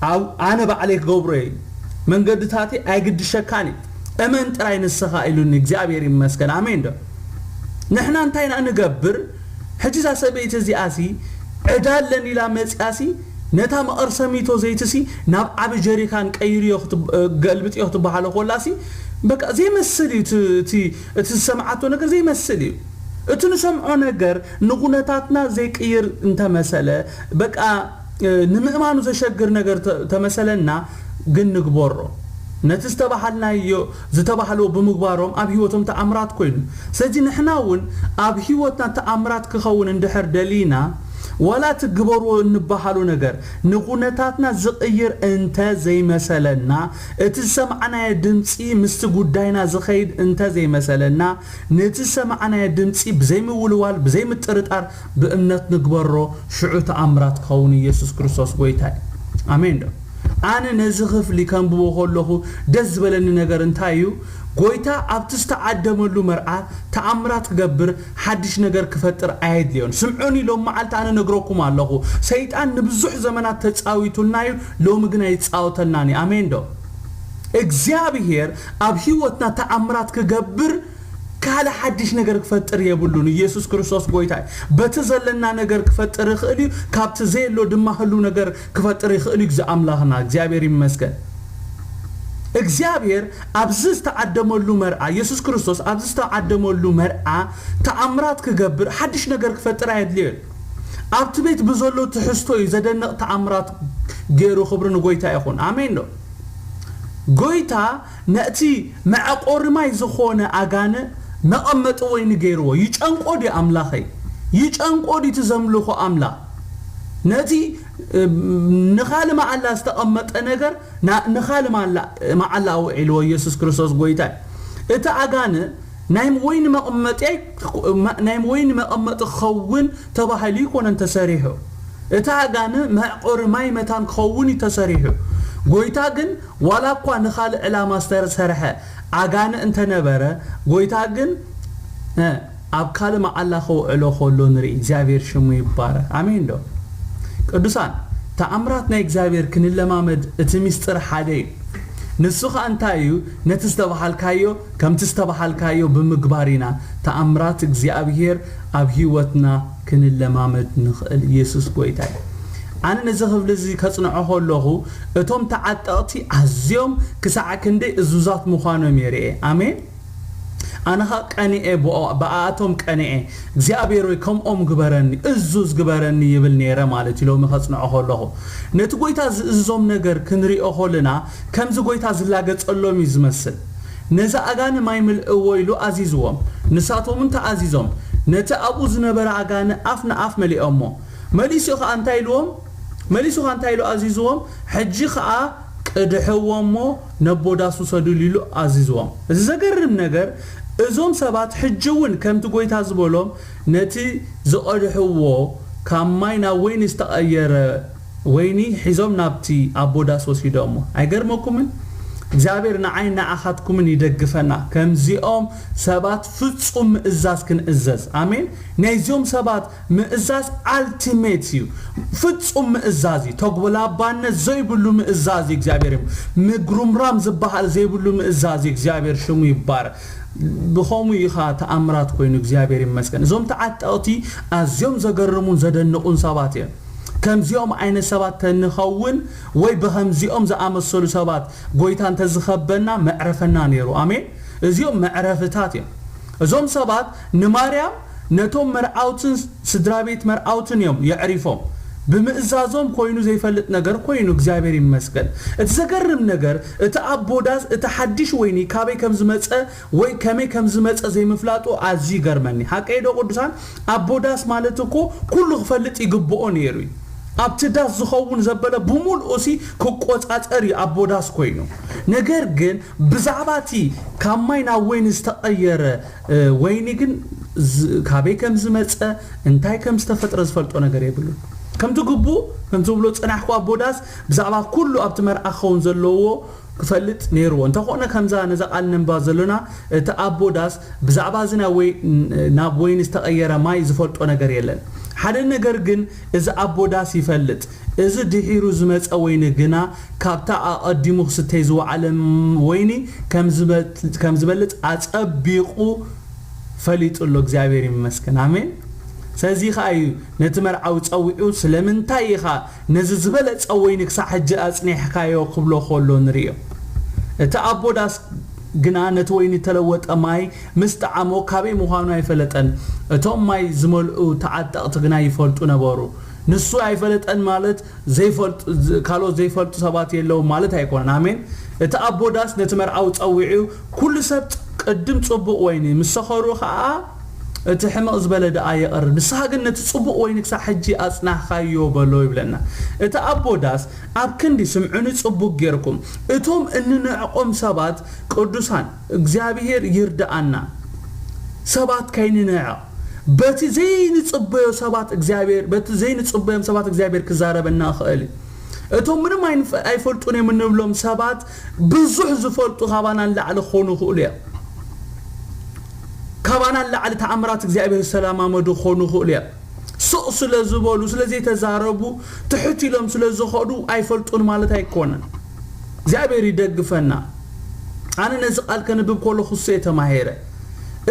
ኣብ- ኣነ ባዕለይ ክገብሮ እየ። መንገድታተይ ኣይግድሸካን እዩ፣ እመን ጥራይ ንስኻ ኢሉኒ። እግዚኣብሔር ይመስገን። ኣሜን ዶ? ንሕና እንታይ ኢና ንገብር? ሕጂ እዛ ሰበይቲ እዚኣሲ ዕዳ ኣለኒ ኢላ መጺኣሲ ነታ መቐርሰሚቶ ዘይትሲ ናብ ዓቢ ጀሪካን ቀይርዮ ክትብ- ገልብጥዮ ክትበሃሎ ኮላሲ በቃ ዘይመስል እዩ። እቲ- እቲ- እቲ ዝሰምዓቶ ነገር ዘይመስል እዩ። እቲ ንሰምዖ ነገር ንኹነታትና ዘይቅይር እንተመሰለ፣ በቃ ንምእማኑ ዘሸግር ነገር ተ- ተመሰለና፣ ግን ንግበሮ። ነቲ ዝተባሃልናዮ ዝተባህልዎ ብምግባሮም ኣብ ህይወቶም ተኣምራት ኮይኑ። ስለዚ ንሕና እውን ኣብ ህይወትና ተኣምራት ክኸውን እንድሕር ደሊና፣ ዋላ እቲ ግበርዎ እንበሃሉ ነገር ንኹነታትና ዝቕይር እንተ ዘይመሰለና፣ እቲ ዝሰማዕናዮ ድምፂ ምስቲ ጉዳይና ዝኸይድ እንተ ዘይመሰለና፣ ነቲ ዝሰማዕናዮ ድምፂ ብዘይምውልዋል ብዘይምጥርጣር ብእምነት ንግበሮ። ሽዑ ተኣምራት ክኸውን ኢየሱስ ክርስቶስ ጎይታ እዩ። ኣሜን ዶ? ኣነ ነዚ ክፍሊ ከንብቦ ከለኹ ደስ ዝበለኒ ነገር እንታይ እዩ? ጎይታ ኣብቲ ዝተዓደመሉ መርዓ ተኣምራት ክገብር፣ ሓድሽ ነገር ክፈጥር ኣየድልዮን። ስምዑኒ፣ ሎም መዓልቲ ኣነ ነግረኩም ኣለኹ፣ ሰይጣን ንብዙሕ ዘመናት ተጻዊቱልና እዩ፣ ሎሚ ግን ኣይጻወተልናን እዩ። ኣሜን ዶ? እግዚኣብሔር ኣብ ህይወትና ተኣምራት ክገብር ካልእ ሓድሽ ነገር ክፈጥር የብሉን። ኢየሱስ ክርስቶስ ጎይታ እዩ። በቲ ዘለና ነገር ክፈጥር ይኽእል እዩ፣ ካብቲ ዘየሎ ድማ ህሉ ነገር ክፈጥር ይኽእል እዩ። ግዚ ኣምላኽና እግዚኣብሔር ይመስገን። እግዚኣብሔር ኣብዚ ዝተዓደመሉ መርዓ፣ ኢየሱስ ክርስቶስ ኣብዚ ዝተዓደመሉ መርዓ ተኣምራት ክገብር ሓድሽ ነገር ክፈጥር ኣየድልዮን። ኣብቲ ቤት ብዘሎ ትሕዝቶ እዩ ዘደንቕ ተኣምራት ገይሩ። ክብሪ ንጎይታ ይኹን። ኣሜን ዶ? ጎይታ ነቲ መዕቆሪ ማይ ዝኾነ ኣጋነ መቐመጢ ወይኒ ገይርዎ። ይጨንቆ ድዩ ኣምላኸይ? ይጨንቆ ድዩ እቲ ዘምልኾ ኣምላኽ? ነቲ እም፣ ንኻልእ መዓላ ዝተቐመጠ ነገር ና- ንኻልእ መዓላ መዓላ ኣውዒልዎ። ኢየሱስ ክርስቶስ ጎይታ እዩ። እቲ ኣጋነ ናይ ወይኒ መቐመጢ ኣይ- ናይ ወይኒ መቐመጢ ክኸውን ተባሂሉ ኣይኮነን ተሰሪሑ። እቲ ኣጋነ መዕቆሪ ማይ መታን ክኸውን እዩ ተሰሪሑ። ጎይታ ግን ዋላ እኳ ንኻልእ ዕላማ ዝተሰርሐ ኣጋነ እንተነበረ፣ ጎይታ ግን እ፣ ኣብ ካልእ መዓላ ከውዕሎ ከሎ ንርኢ። እግዚኣብሔር ሽሙ ይባረክ። ኣሜን ዶ? ቅዱሳን፣ ተኣምራት ናይ እግዚኣብሔር ክንለማመድ እቲ ምስጢር ሓደ እዩ። ንሱ ኸኣ እንታይ እዩ? ነቲ ዝተባሃልካዮ ከምቲ ዝተባሃልካዮ ብምግባር ኢና ተኣምራት እግዚኣብሔር ኣብ ህይወትና ክንለማመድ ንኽእል። ኢየሱስ ጎይታ እዩ። ኣነ ነዚ ክፍሊ እዚ ከጽንዖ ከለኹ እቶም ተዓጠቕቲ ኣዝዮም ክሳዕ ክንደይ እዙዛት ምዃኖም እየ ርእየ። ኣሜን። ኣነ ኸኣ ቀኒኤ ብኦ-፣ ብኣቶም ቀኒኤ እግዚኣብሔር ወይ ከምኦም ግበረኒ እዙዝ ግበረኒ ይብል ነይረ ማለት እዩ። ሎሚ ከጽንዖ ከለኹ ነቲ ጎይታ ዝእዝዞም ነገር ክንሪኦ ከለና ከምዚ ጎይታ ዝላገጸሎም እዩ ዝመስል። ነዚ ኣጋን ማይ ምልእዎ ኢሉ ኣዚዝዎም። ንሳቶም እውን ተኣዚዞም ነቲ ኣብኡ ዝነበረ ኣጋን ኣፍ ንኣፍ መሊኦሞ። መሊሱ ኸኣ እንታይ ኢልዎም? መሊሱ ኸኣ እንታይ ኢሉ ኣዚዝዎም? ሕጂ ኸኣ ቅድሕዎ እሞ ነቦ ዳስ ውሰዱሉ ኢሉ ኣዚዝዎም። እዚ ዘገርም ነገር እዞም ሰባት ሕጂ እውን ከምቲ ጎይታ ዝበሎም ነቲ ዝቐድሕዎ ካብ ማይ ናብ ወይኒ ዝተቐየረ ወይኒ ሒዞም ናብቲ ኣቦ ዳስ ወሲዶሞ። ኣይገርመኩምን? እግዚኣብሔር ንዓይ ንዓኻትኩምን ይደግፈና። ከምዚኦም ሰባት ፍጹም ምእዛዝ ክንእዘዝ። ኣሜን። ናይዚኦም ሰባት ምእዛዝ ኣልቲሜት እዩ። ፍጹም ምእዛዝ እዩ። ተጉላባነት ዘይብሉ ምእዛዝ እዩ። እግዚኣብሔር ይም-፣ ምግሩምራም ዝበሃል ዘይብሉ ምእዛዝ እዩ። እግዚኣብሔር ሽሙ ይባረክ። ብኸምኡ ኢኻ ተኣምራት ኮይኑ እግዚኣብሔር ይመስገን። እዞም ተዓጠቕቲ ኣዝዮም ዘገርሙን ዘደንቑን ሰባት እዮም። ከምዚኦም ዓይነት ሰባት ተንኸውን ወይ ብኸምዚኦም ዝኣመሰሉ ሰባት ጎይታ እንተዝኸበና መዕረፈና ነይሩ። ኣሜን። እዚኦም መዕረፍታት እዮም። እዞም ሰባት ንማርያም ነቶም መርዓውትን ስድራ ቤት መርዓውትን እዮም የዕሪፎም። ብምእዛዞም ኮይኑ ዘይፈልጥ ነገር ኮይኑ፣ እግዚኣብሔር ይመስገን። እቲ ዘገርም ነገር፣ እቲ ኣቦ ዳስ እቲ ሓድሽ ወይኒ ካበይ ከም ዝመጸ ወይ ከመይ ከም ዝመጸ ዘይምፍላጡ ኣዝዩ ይገርመኒ። ሓቀይ ዶ ቅዱሳን? ኣቦ ዳስ ማለት እኮ ኩሉ ክፈልጥ ይግብኦ ነይሩ እዩ። ኣብቲ ዳስ ዝኸውን ዘበለ ብምልኡ ሲ ክቆጻጸር እዩ ኣቦ ዳስ ኮይኑ። ነገር ግን ብዛዕባ እቲ ካብ ማይ ናብ ወይኒ ዝተቐየረ፣ እ፣ ወይኒ ግን ዝ-፣ ካበይ ከም ዝመጸ፣ እንታይ ከም ዝተፈጥረ ዝፈልጦ ነገር የብሉን። ከምቲ ግቡእ፣ ከምቲ ዝብሎ ዝጸናሕኩ ኣቦ ዳስ ብዛዕባ ኩሉ ኣብቲ መርዓ ክኸውን ዘለዎ ክፈልጥ ነይርዎ። እንተኾነ ከምዛ ነዛ ቃል ነንባ ዘሎና፣ እቲ ኣቦ ዳስ ብዛዕባ እዚ ናብ ወይ-፣ ናብ ወይኒ ዝተቐየረ ማይ ዝፈልጦ ነገር የለን። ሓደ ነገር ግን እዚ ኣቦ ዳስ ይፈልጥ። እዚ ድሒሩ ዝመጸ ወይኒ ግና ካብታ ኣቐዲሙ ክስተይ ዝወዓለ ም-፣ ወይኒ ከም ዝበ-፣ ከም ዝበልጽ ኣጸቢቑ ፈሊጡ ኣሎ። እግዚኣብሔር ይመስገን። ኣሜን። ስለዚ ኸኣ እዩ ነቲ መርዓዊ ጸዊዑ፣ "ስለምንታይ ኢኻ ነዚ ዝበለጸ ወይኒ ክሳዕ ሕጂ ኣጽኒሕካዮ?" ክብሎ ከሎ ንርእዮ። እቲ ኣቦ ዳስ ግና ነቲ ወይኒ እተለወጠ ማይ ምስ ጠዓሞ ካበይ ምዃኑ ኣይፈለጠን። እቶም ማይ ዝመልኡ ተዓጠቕቲ ግና ይፈልጡ ነበሩ። ንሱ ኣይፈለጠን ማለት ዘይፈልጡ፣ ዝ-፣ ካልኦት ዘይፈልጡ ሰባት የለውን ማለት ኣይኮነን። ኣሜን። እቲ ኣቦ ዳስ ነቲ መርዓዊ ጸዊዑ፣ "ኩሉ ሰብ ጥ-፣ ቅድም ጽቡቕ ወይኒ ምስ ሰኸሩ ኸኣ እቲ ሕምቕ ዝበለ ደኣ ይቐርብ። ንስኻ ግን ነቲ ጽቡቕ ወይኒ ክሳዕ ሕጂ ኣጽናሕካዮ" በሎ ይብለና። እቲ ኣቦ ዳስ ኣብ ክንዲ፣ ስምዑኒ ጽቡቕ ጌርኩም፣ እቶም እንንዕቖም ሰባት ቅዱሳን፣ እግዚኣብሔር ይርድኣና። ሰባት ከይንንዕቕ፣ በቲ ዘይንጽበዮ ሰባት እግዚኣብሔር፣ በቲ ዘይንጽበዮም ሰባት እግዚኣብሔር ክዛረበና ይኽእል እዩ። እቶም ምንም ኣይንፈ-፣ ኣይፈልጡን እዮም እንብሎም ሰባት ብዙሕ ዝፈልጡ ካባና ንላዕሊ ክኾኑ ይኽእሉ እዮም። ካባና ንላዕሊ ተኣምራት እግዚኣብሔር ዝተለማመዱ ክኾኑ ይኽእሉ እዮም። ስቕ ስለ ዝበሉ፣ ስለ ዘይተዛረቡ፣ ትሕት ኢሎም ስለ ዝኸዱ ኣይፈልጡን ማለት ኣይኮነን። እግዚኣብሔር ይደግፈና። ኣነ ነዚ ቃል ከንብብ ከለኹ እሱ እየ ተማሂረ።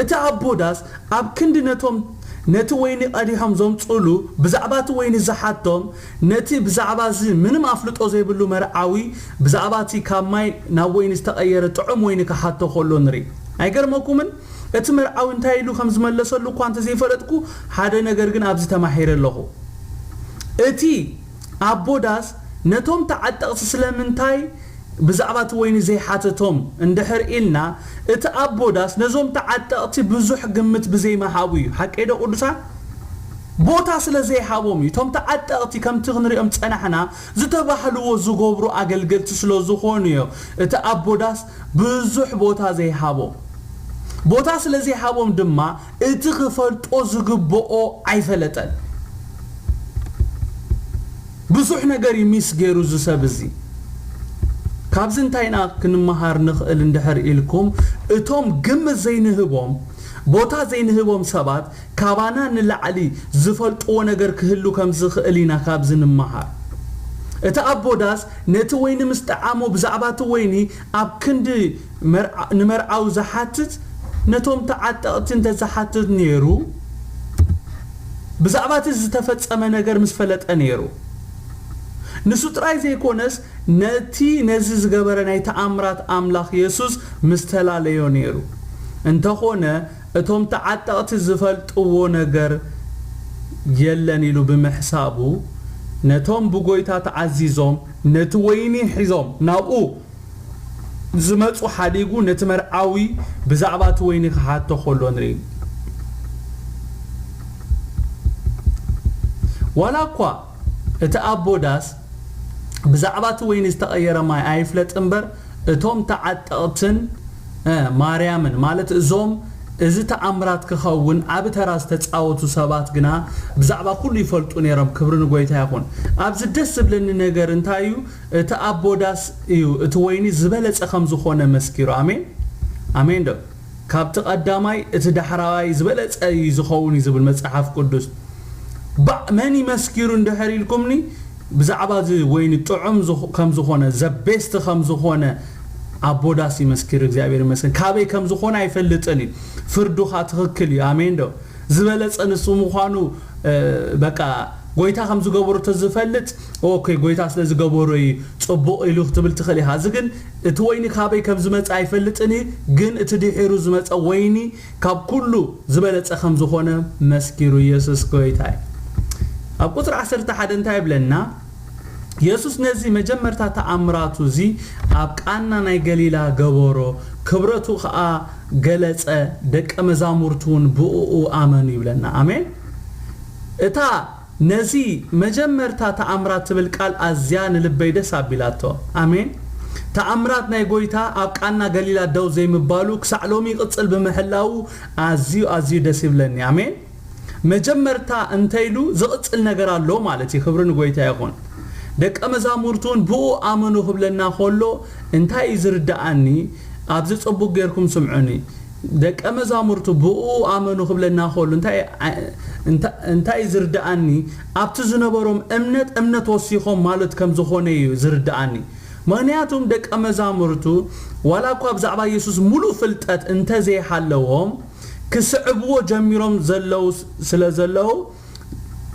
እቲ ኣቦ ዳስ ኣብ ክንዲ ነቶም ነቲ ወይኒ ቀዲሖም ዘምጽኡሉ፣ ብዛዕባ እቲ ወይኒ ዝሓቶም፣ ነቲ ብዛዕባ እዚ ምንም ኣፍልጦ ዘይብሉ መርዓዊ፣ ብዛዕባ እቲ ካብ ማይ ናብ ወይኒ ዝተቐየረ ጥዑም ወይኒ ክሓቶ ከሎ ንርኢ። ኣይገርመኩምን? እቲ መርዓዊ እንታይ ኢሉ ከም ዝመለሰሉ እኳ እንተ ዘይፈለጥኩ፣ ሓደ ነገር ግን ኣብዚ ተማሂረ ኣለኹ። እቲ ኣቦ ዳስ ነቶም ተዓጠቕቲ ስለምንታይ ብዛዕባ እቲ ወይኒ ዘይሓተቶም እንድሕር ኢልና፣ እቲ ኣቦ ዳስ ነዞም ተዓጠቕቲ ብዙሕ ግምት ብዘይምሃቡ እዩ። ሓቀይ ዶ ቅዱሳን? ቦታ ስለ ዘይሃቦም እዩ። እቶም ተዓጠቕቲ ከምቲ ክንሪኦም ጸናሕና፣ ዝተባህልዎ ዝገብሩ ኣገልገልቲ ስለ ዝኾኑ እዩ። እቲ ኣቦ ዳስ ብዙሕ ቦታ ዘይሃቦም። ቦታ ስለ ዘይሃቦም ድማ እቲ ክፈልጦ ዝግብኦ ኣይፈለጠን። ብዙሕ ነገር እዩ ሚስ ገይሩ እዚ ሰብ እዚ። ካብዚ እንታይ ኢና ክንመሃር ንኽእል እንድሕር ኢልኩም፣ እቶም ግምት ዘይንህቦም፣ ቦታ ዘይንህቦም ሰባት ካባና ንላዕሊ ዝፈልጥዎ ነገር ክህሉ ከም ዝኽእል ኢና ካብዚ ንመሃር። እቲ ኣቦ ዳስ ነቲ ወይኒ ምስ ጠዓሞ፣ ብዛዕባ እቲ ወይኒ ኣብ ክንዲ መርዓ-፣ ንመርዓዊ ዝሓትት፣ ነቶም ተዓጠቕቲ እንተ ዝሓትት ነይሩ፣ ብዛዕባ እቲ ዝተፈጸመ ነገር ምስ ፈለጠ ነይሩ። ንሱ ጥራይ ዘይኮነስ፣ ነቲ ነዚ ዝገበረ ናይ ተኣምራት ኣምላኽ የሱስ ምስ ተላለዮ ነይሩ። እንተኾነ፣ እቶም ተዓጠቕቲ ዝፈልጥዎ ነገር የለን ኢሉ ብምሕሳቡ፣ ነቶም ብጎይታ ተዓዚዞም ነቲ ወይኒ ሒዞም ናብኡ ዝመጹ ሓዲጉ፣ ነቲ መርዓዊ ብዛዕባ እቲ ወይኒ ክሓቶ ከሎ ንርኢ። ዋላ እኳ እቲ ኣቦ ዳስ ብዛዕባ እቲ ወይኒ ዝተቐየረ ማይ ኣይፍለጥ እምበር፣ እቶም ተዓጠቕትን፣ እ፣ ማርያምን፣ ማለት እዞም እዚ ተኣምራት ክኸውን ዓቢ ተራ ዝተጻወቱ ሰባት ግና ብዛዕባ ኩሉ ይፈልጡ ነይሮም። ክብሪ ንጎይታ ይኹን። ኣብዚ ደስ ዝብለኒ ነገር እንታይ እዩ? እቲ ኣቦ ዳስ እዩ እቲ ወይኒ ዝበለጸ ከም ዝኾነ መስኪሩ። ኣሜን፣ ኣሜን ዶ? ካብቲ ቀዳማይ እቲ ዳሕራዋይ ዝበለጸ እዩ ዝኸውን እዩ ዝብል መጽሓፍ ቅዱስ። ባዕ መን ይመስኪሩ እንድሕር ኢልኩምኒ፣ ብዛዕባ እዚ ወይኒ ጥዑም ዝኾ-፣ ከም ዝኾነ፣ ዘቤስት ከም ዝኾነ ኣቦ ዳስ ይመስኪሩ። እግዚኣብሔር ይመስገን። ካበይ ከም ዝኾነ ኣይፈልጥን እዩ። ፍርዱ ኸኣ ትኽክል እዩ። ኣሜን ዶ? ዝበለጸ ንሱ ምዃኑ፣ እ፣ በቃ፣ ጎይታ ከም ዝገበሮ ተዝፈልጥ፣ ኦኬ፣ ጎይታ ስለ ዝገበሮ እዩ ጽቡቕ ኢሉ ክትብል ትኽእል ኢኻ። እዚ ግን እቲ ወይኒ ካበይ ከም ዝመጸ ኣይፈልጥን እዩ፣ ግን እቲ ድሒሩ ዝመጸ ወይኒ ካብ ኩሉ ዝበለጸ ከም ዝኾነ መስኪሩ። የሱስ ጎይታ እዩ። ኣብ ቁጽሪ ዓሰርተ ሓደ እንታይ ይብለና? የሱስ ነዚ መጀመርታ ተኣምራቱ እዚ ኣብ ቃና ናይ ገሊላ ገበሮ፣ ክብረቱ ኸኣ ገለጸ፣ ደቀ መዛሙርቱ እውን ብእኡ ኣመኑ ይብለና። ኣሜን። እታ ነዚ መጀመርታ ተኣምራት ትብል ቃል ኣዝያ ንልበይ ደስ ኣቢላቶ። ኣሜን። ተኣምራት ናይ ጎይታ ኣብ ቃና ገሊላ ደው ዘይምባሉ ክሳዕ ሎሚ ይቕጽል ብምህላዉ ኣዝዩ፣ ኣዝዩ ደስ ይብለኒ። ኣሜን። መጀመርታ እንተ ኢሉ ዝቕጽል ነገር ኣሎ ማለት እዩ። ክብሪ ንጎይታ ይኹን። ደቀ መዛሙርቱ እውን ብኡ ኣመኑ ክብለና ከሎ እንታይ እዩ ዝርድኣኒ? ኣብዚ ጽቡቕ ጌርኩም ስምዑኒ። ደቀ መዛሙርቱ ብኡ ኣመኑ ክብለና ከሎ እንታይ፣ እንታ-፣ እንታይ እዩ ዝርድኣኒ? ኣብቲ ዝነበሮም እምነት፣ እምነት ወሲኾም ማለት ከም ዝኾነ እዩ ዝርድኣኒ። ምኽንያቱም ደቀ መዛሙርቱ ዋላ እኳ ብዛዕባ የሱስ ሙሉእ ፍልጠት እንተ ዘይሃለዎም፣ ክስዕብዎ ጀሚሮም ዘለዉ ስ-፣ ስለ ዘለዉ፣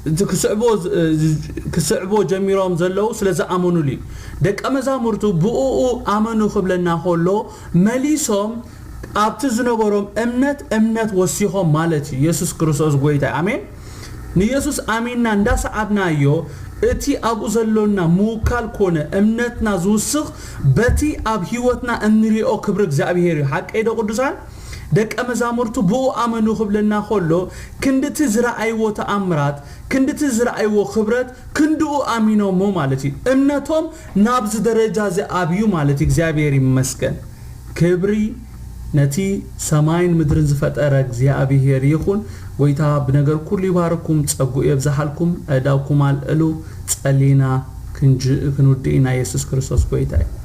እቲ ክስዕብዎ ዝ-፣ ዝ-፣ ክስዕብዎ ጀሚሮም ዘለዉ ስለ ዝኣመኑሉ እዩ። ደቀ መዛሙርቱ ብእኡ ኣመኑ ክብለና ከሎ፣ መሊሶም ኣብቲ ዝነበሮም እምነት፣ እምነት ወሲኾም ማለት እዩ። የሱስ ክርስቶስ ጎይታ እዩ። ኣሜን። ንየሱስ ኣሚንና እንዳሰዓብናዮ፣ እቲ ኣብኡ ዘሎና ምውካል ኮነ እምነትና ዝውስኽ በቲ ኣብ ህይወትና እንሪኦ ክብሪ እግዚኣብሄር እዩ። ሓቀይ ዶ ቅዱሳን? ደቀ መዛሙርቱ ብኡ ኣመኑ ክብለና ከሎ፣ ክንድቲ ዝረኣይዎ ተኣምራት፣ ክንድቲ ዝረኣይዎ ክብረት፣ ክንድኡ ኣሚኖሞ ማለት እዩ። እምነቶም ናብዚ ደረጃ እዚ ኣብዩ ማለት እዩ። እግዚኣብሄር ይመስገን። ክብሪ ነቲ ሰማይን ምድርን ዝፈጠረ እግዚኣብሄር ይኹን። ጎይታ ብነገር ኩሉ ይባርኩም፣ ጸጉኡ የብዝሓልኩም፣ ኣእዳውኩም ኣልዕሉ፣ ጸሊና ክንጅ-፣ ክንውድእ ኢና። የሱስ ክርስቶስ ጎይታ እዩ።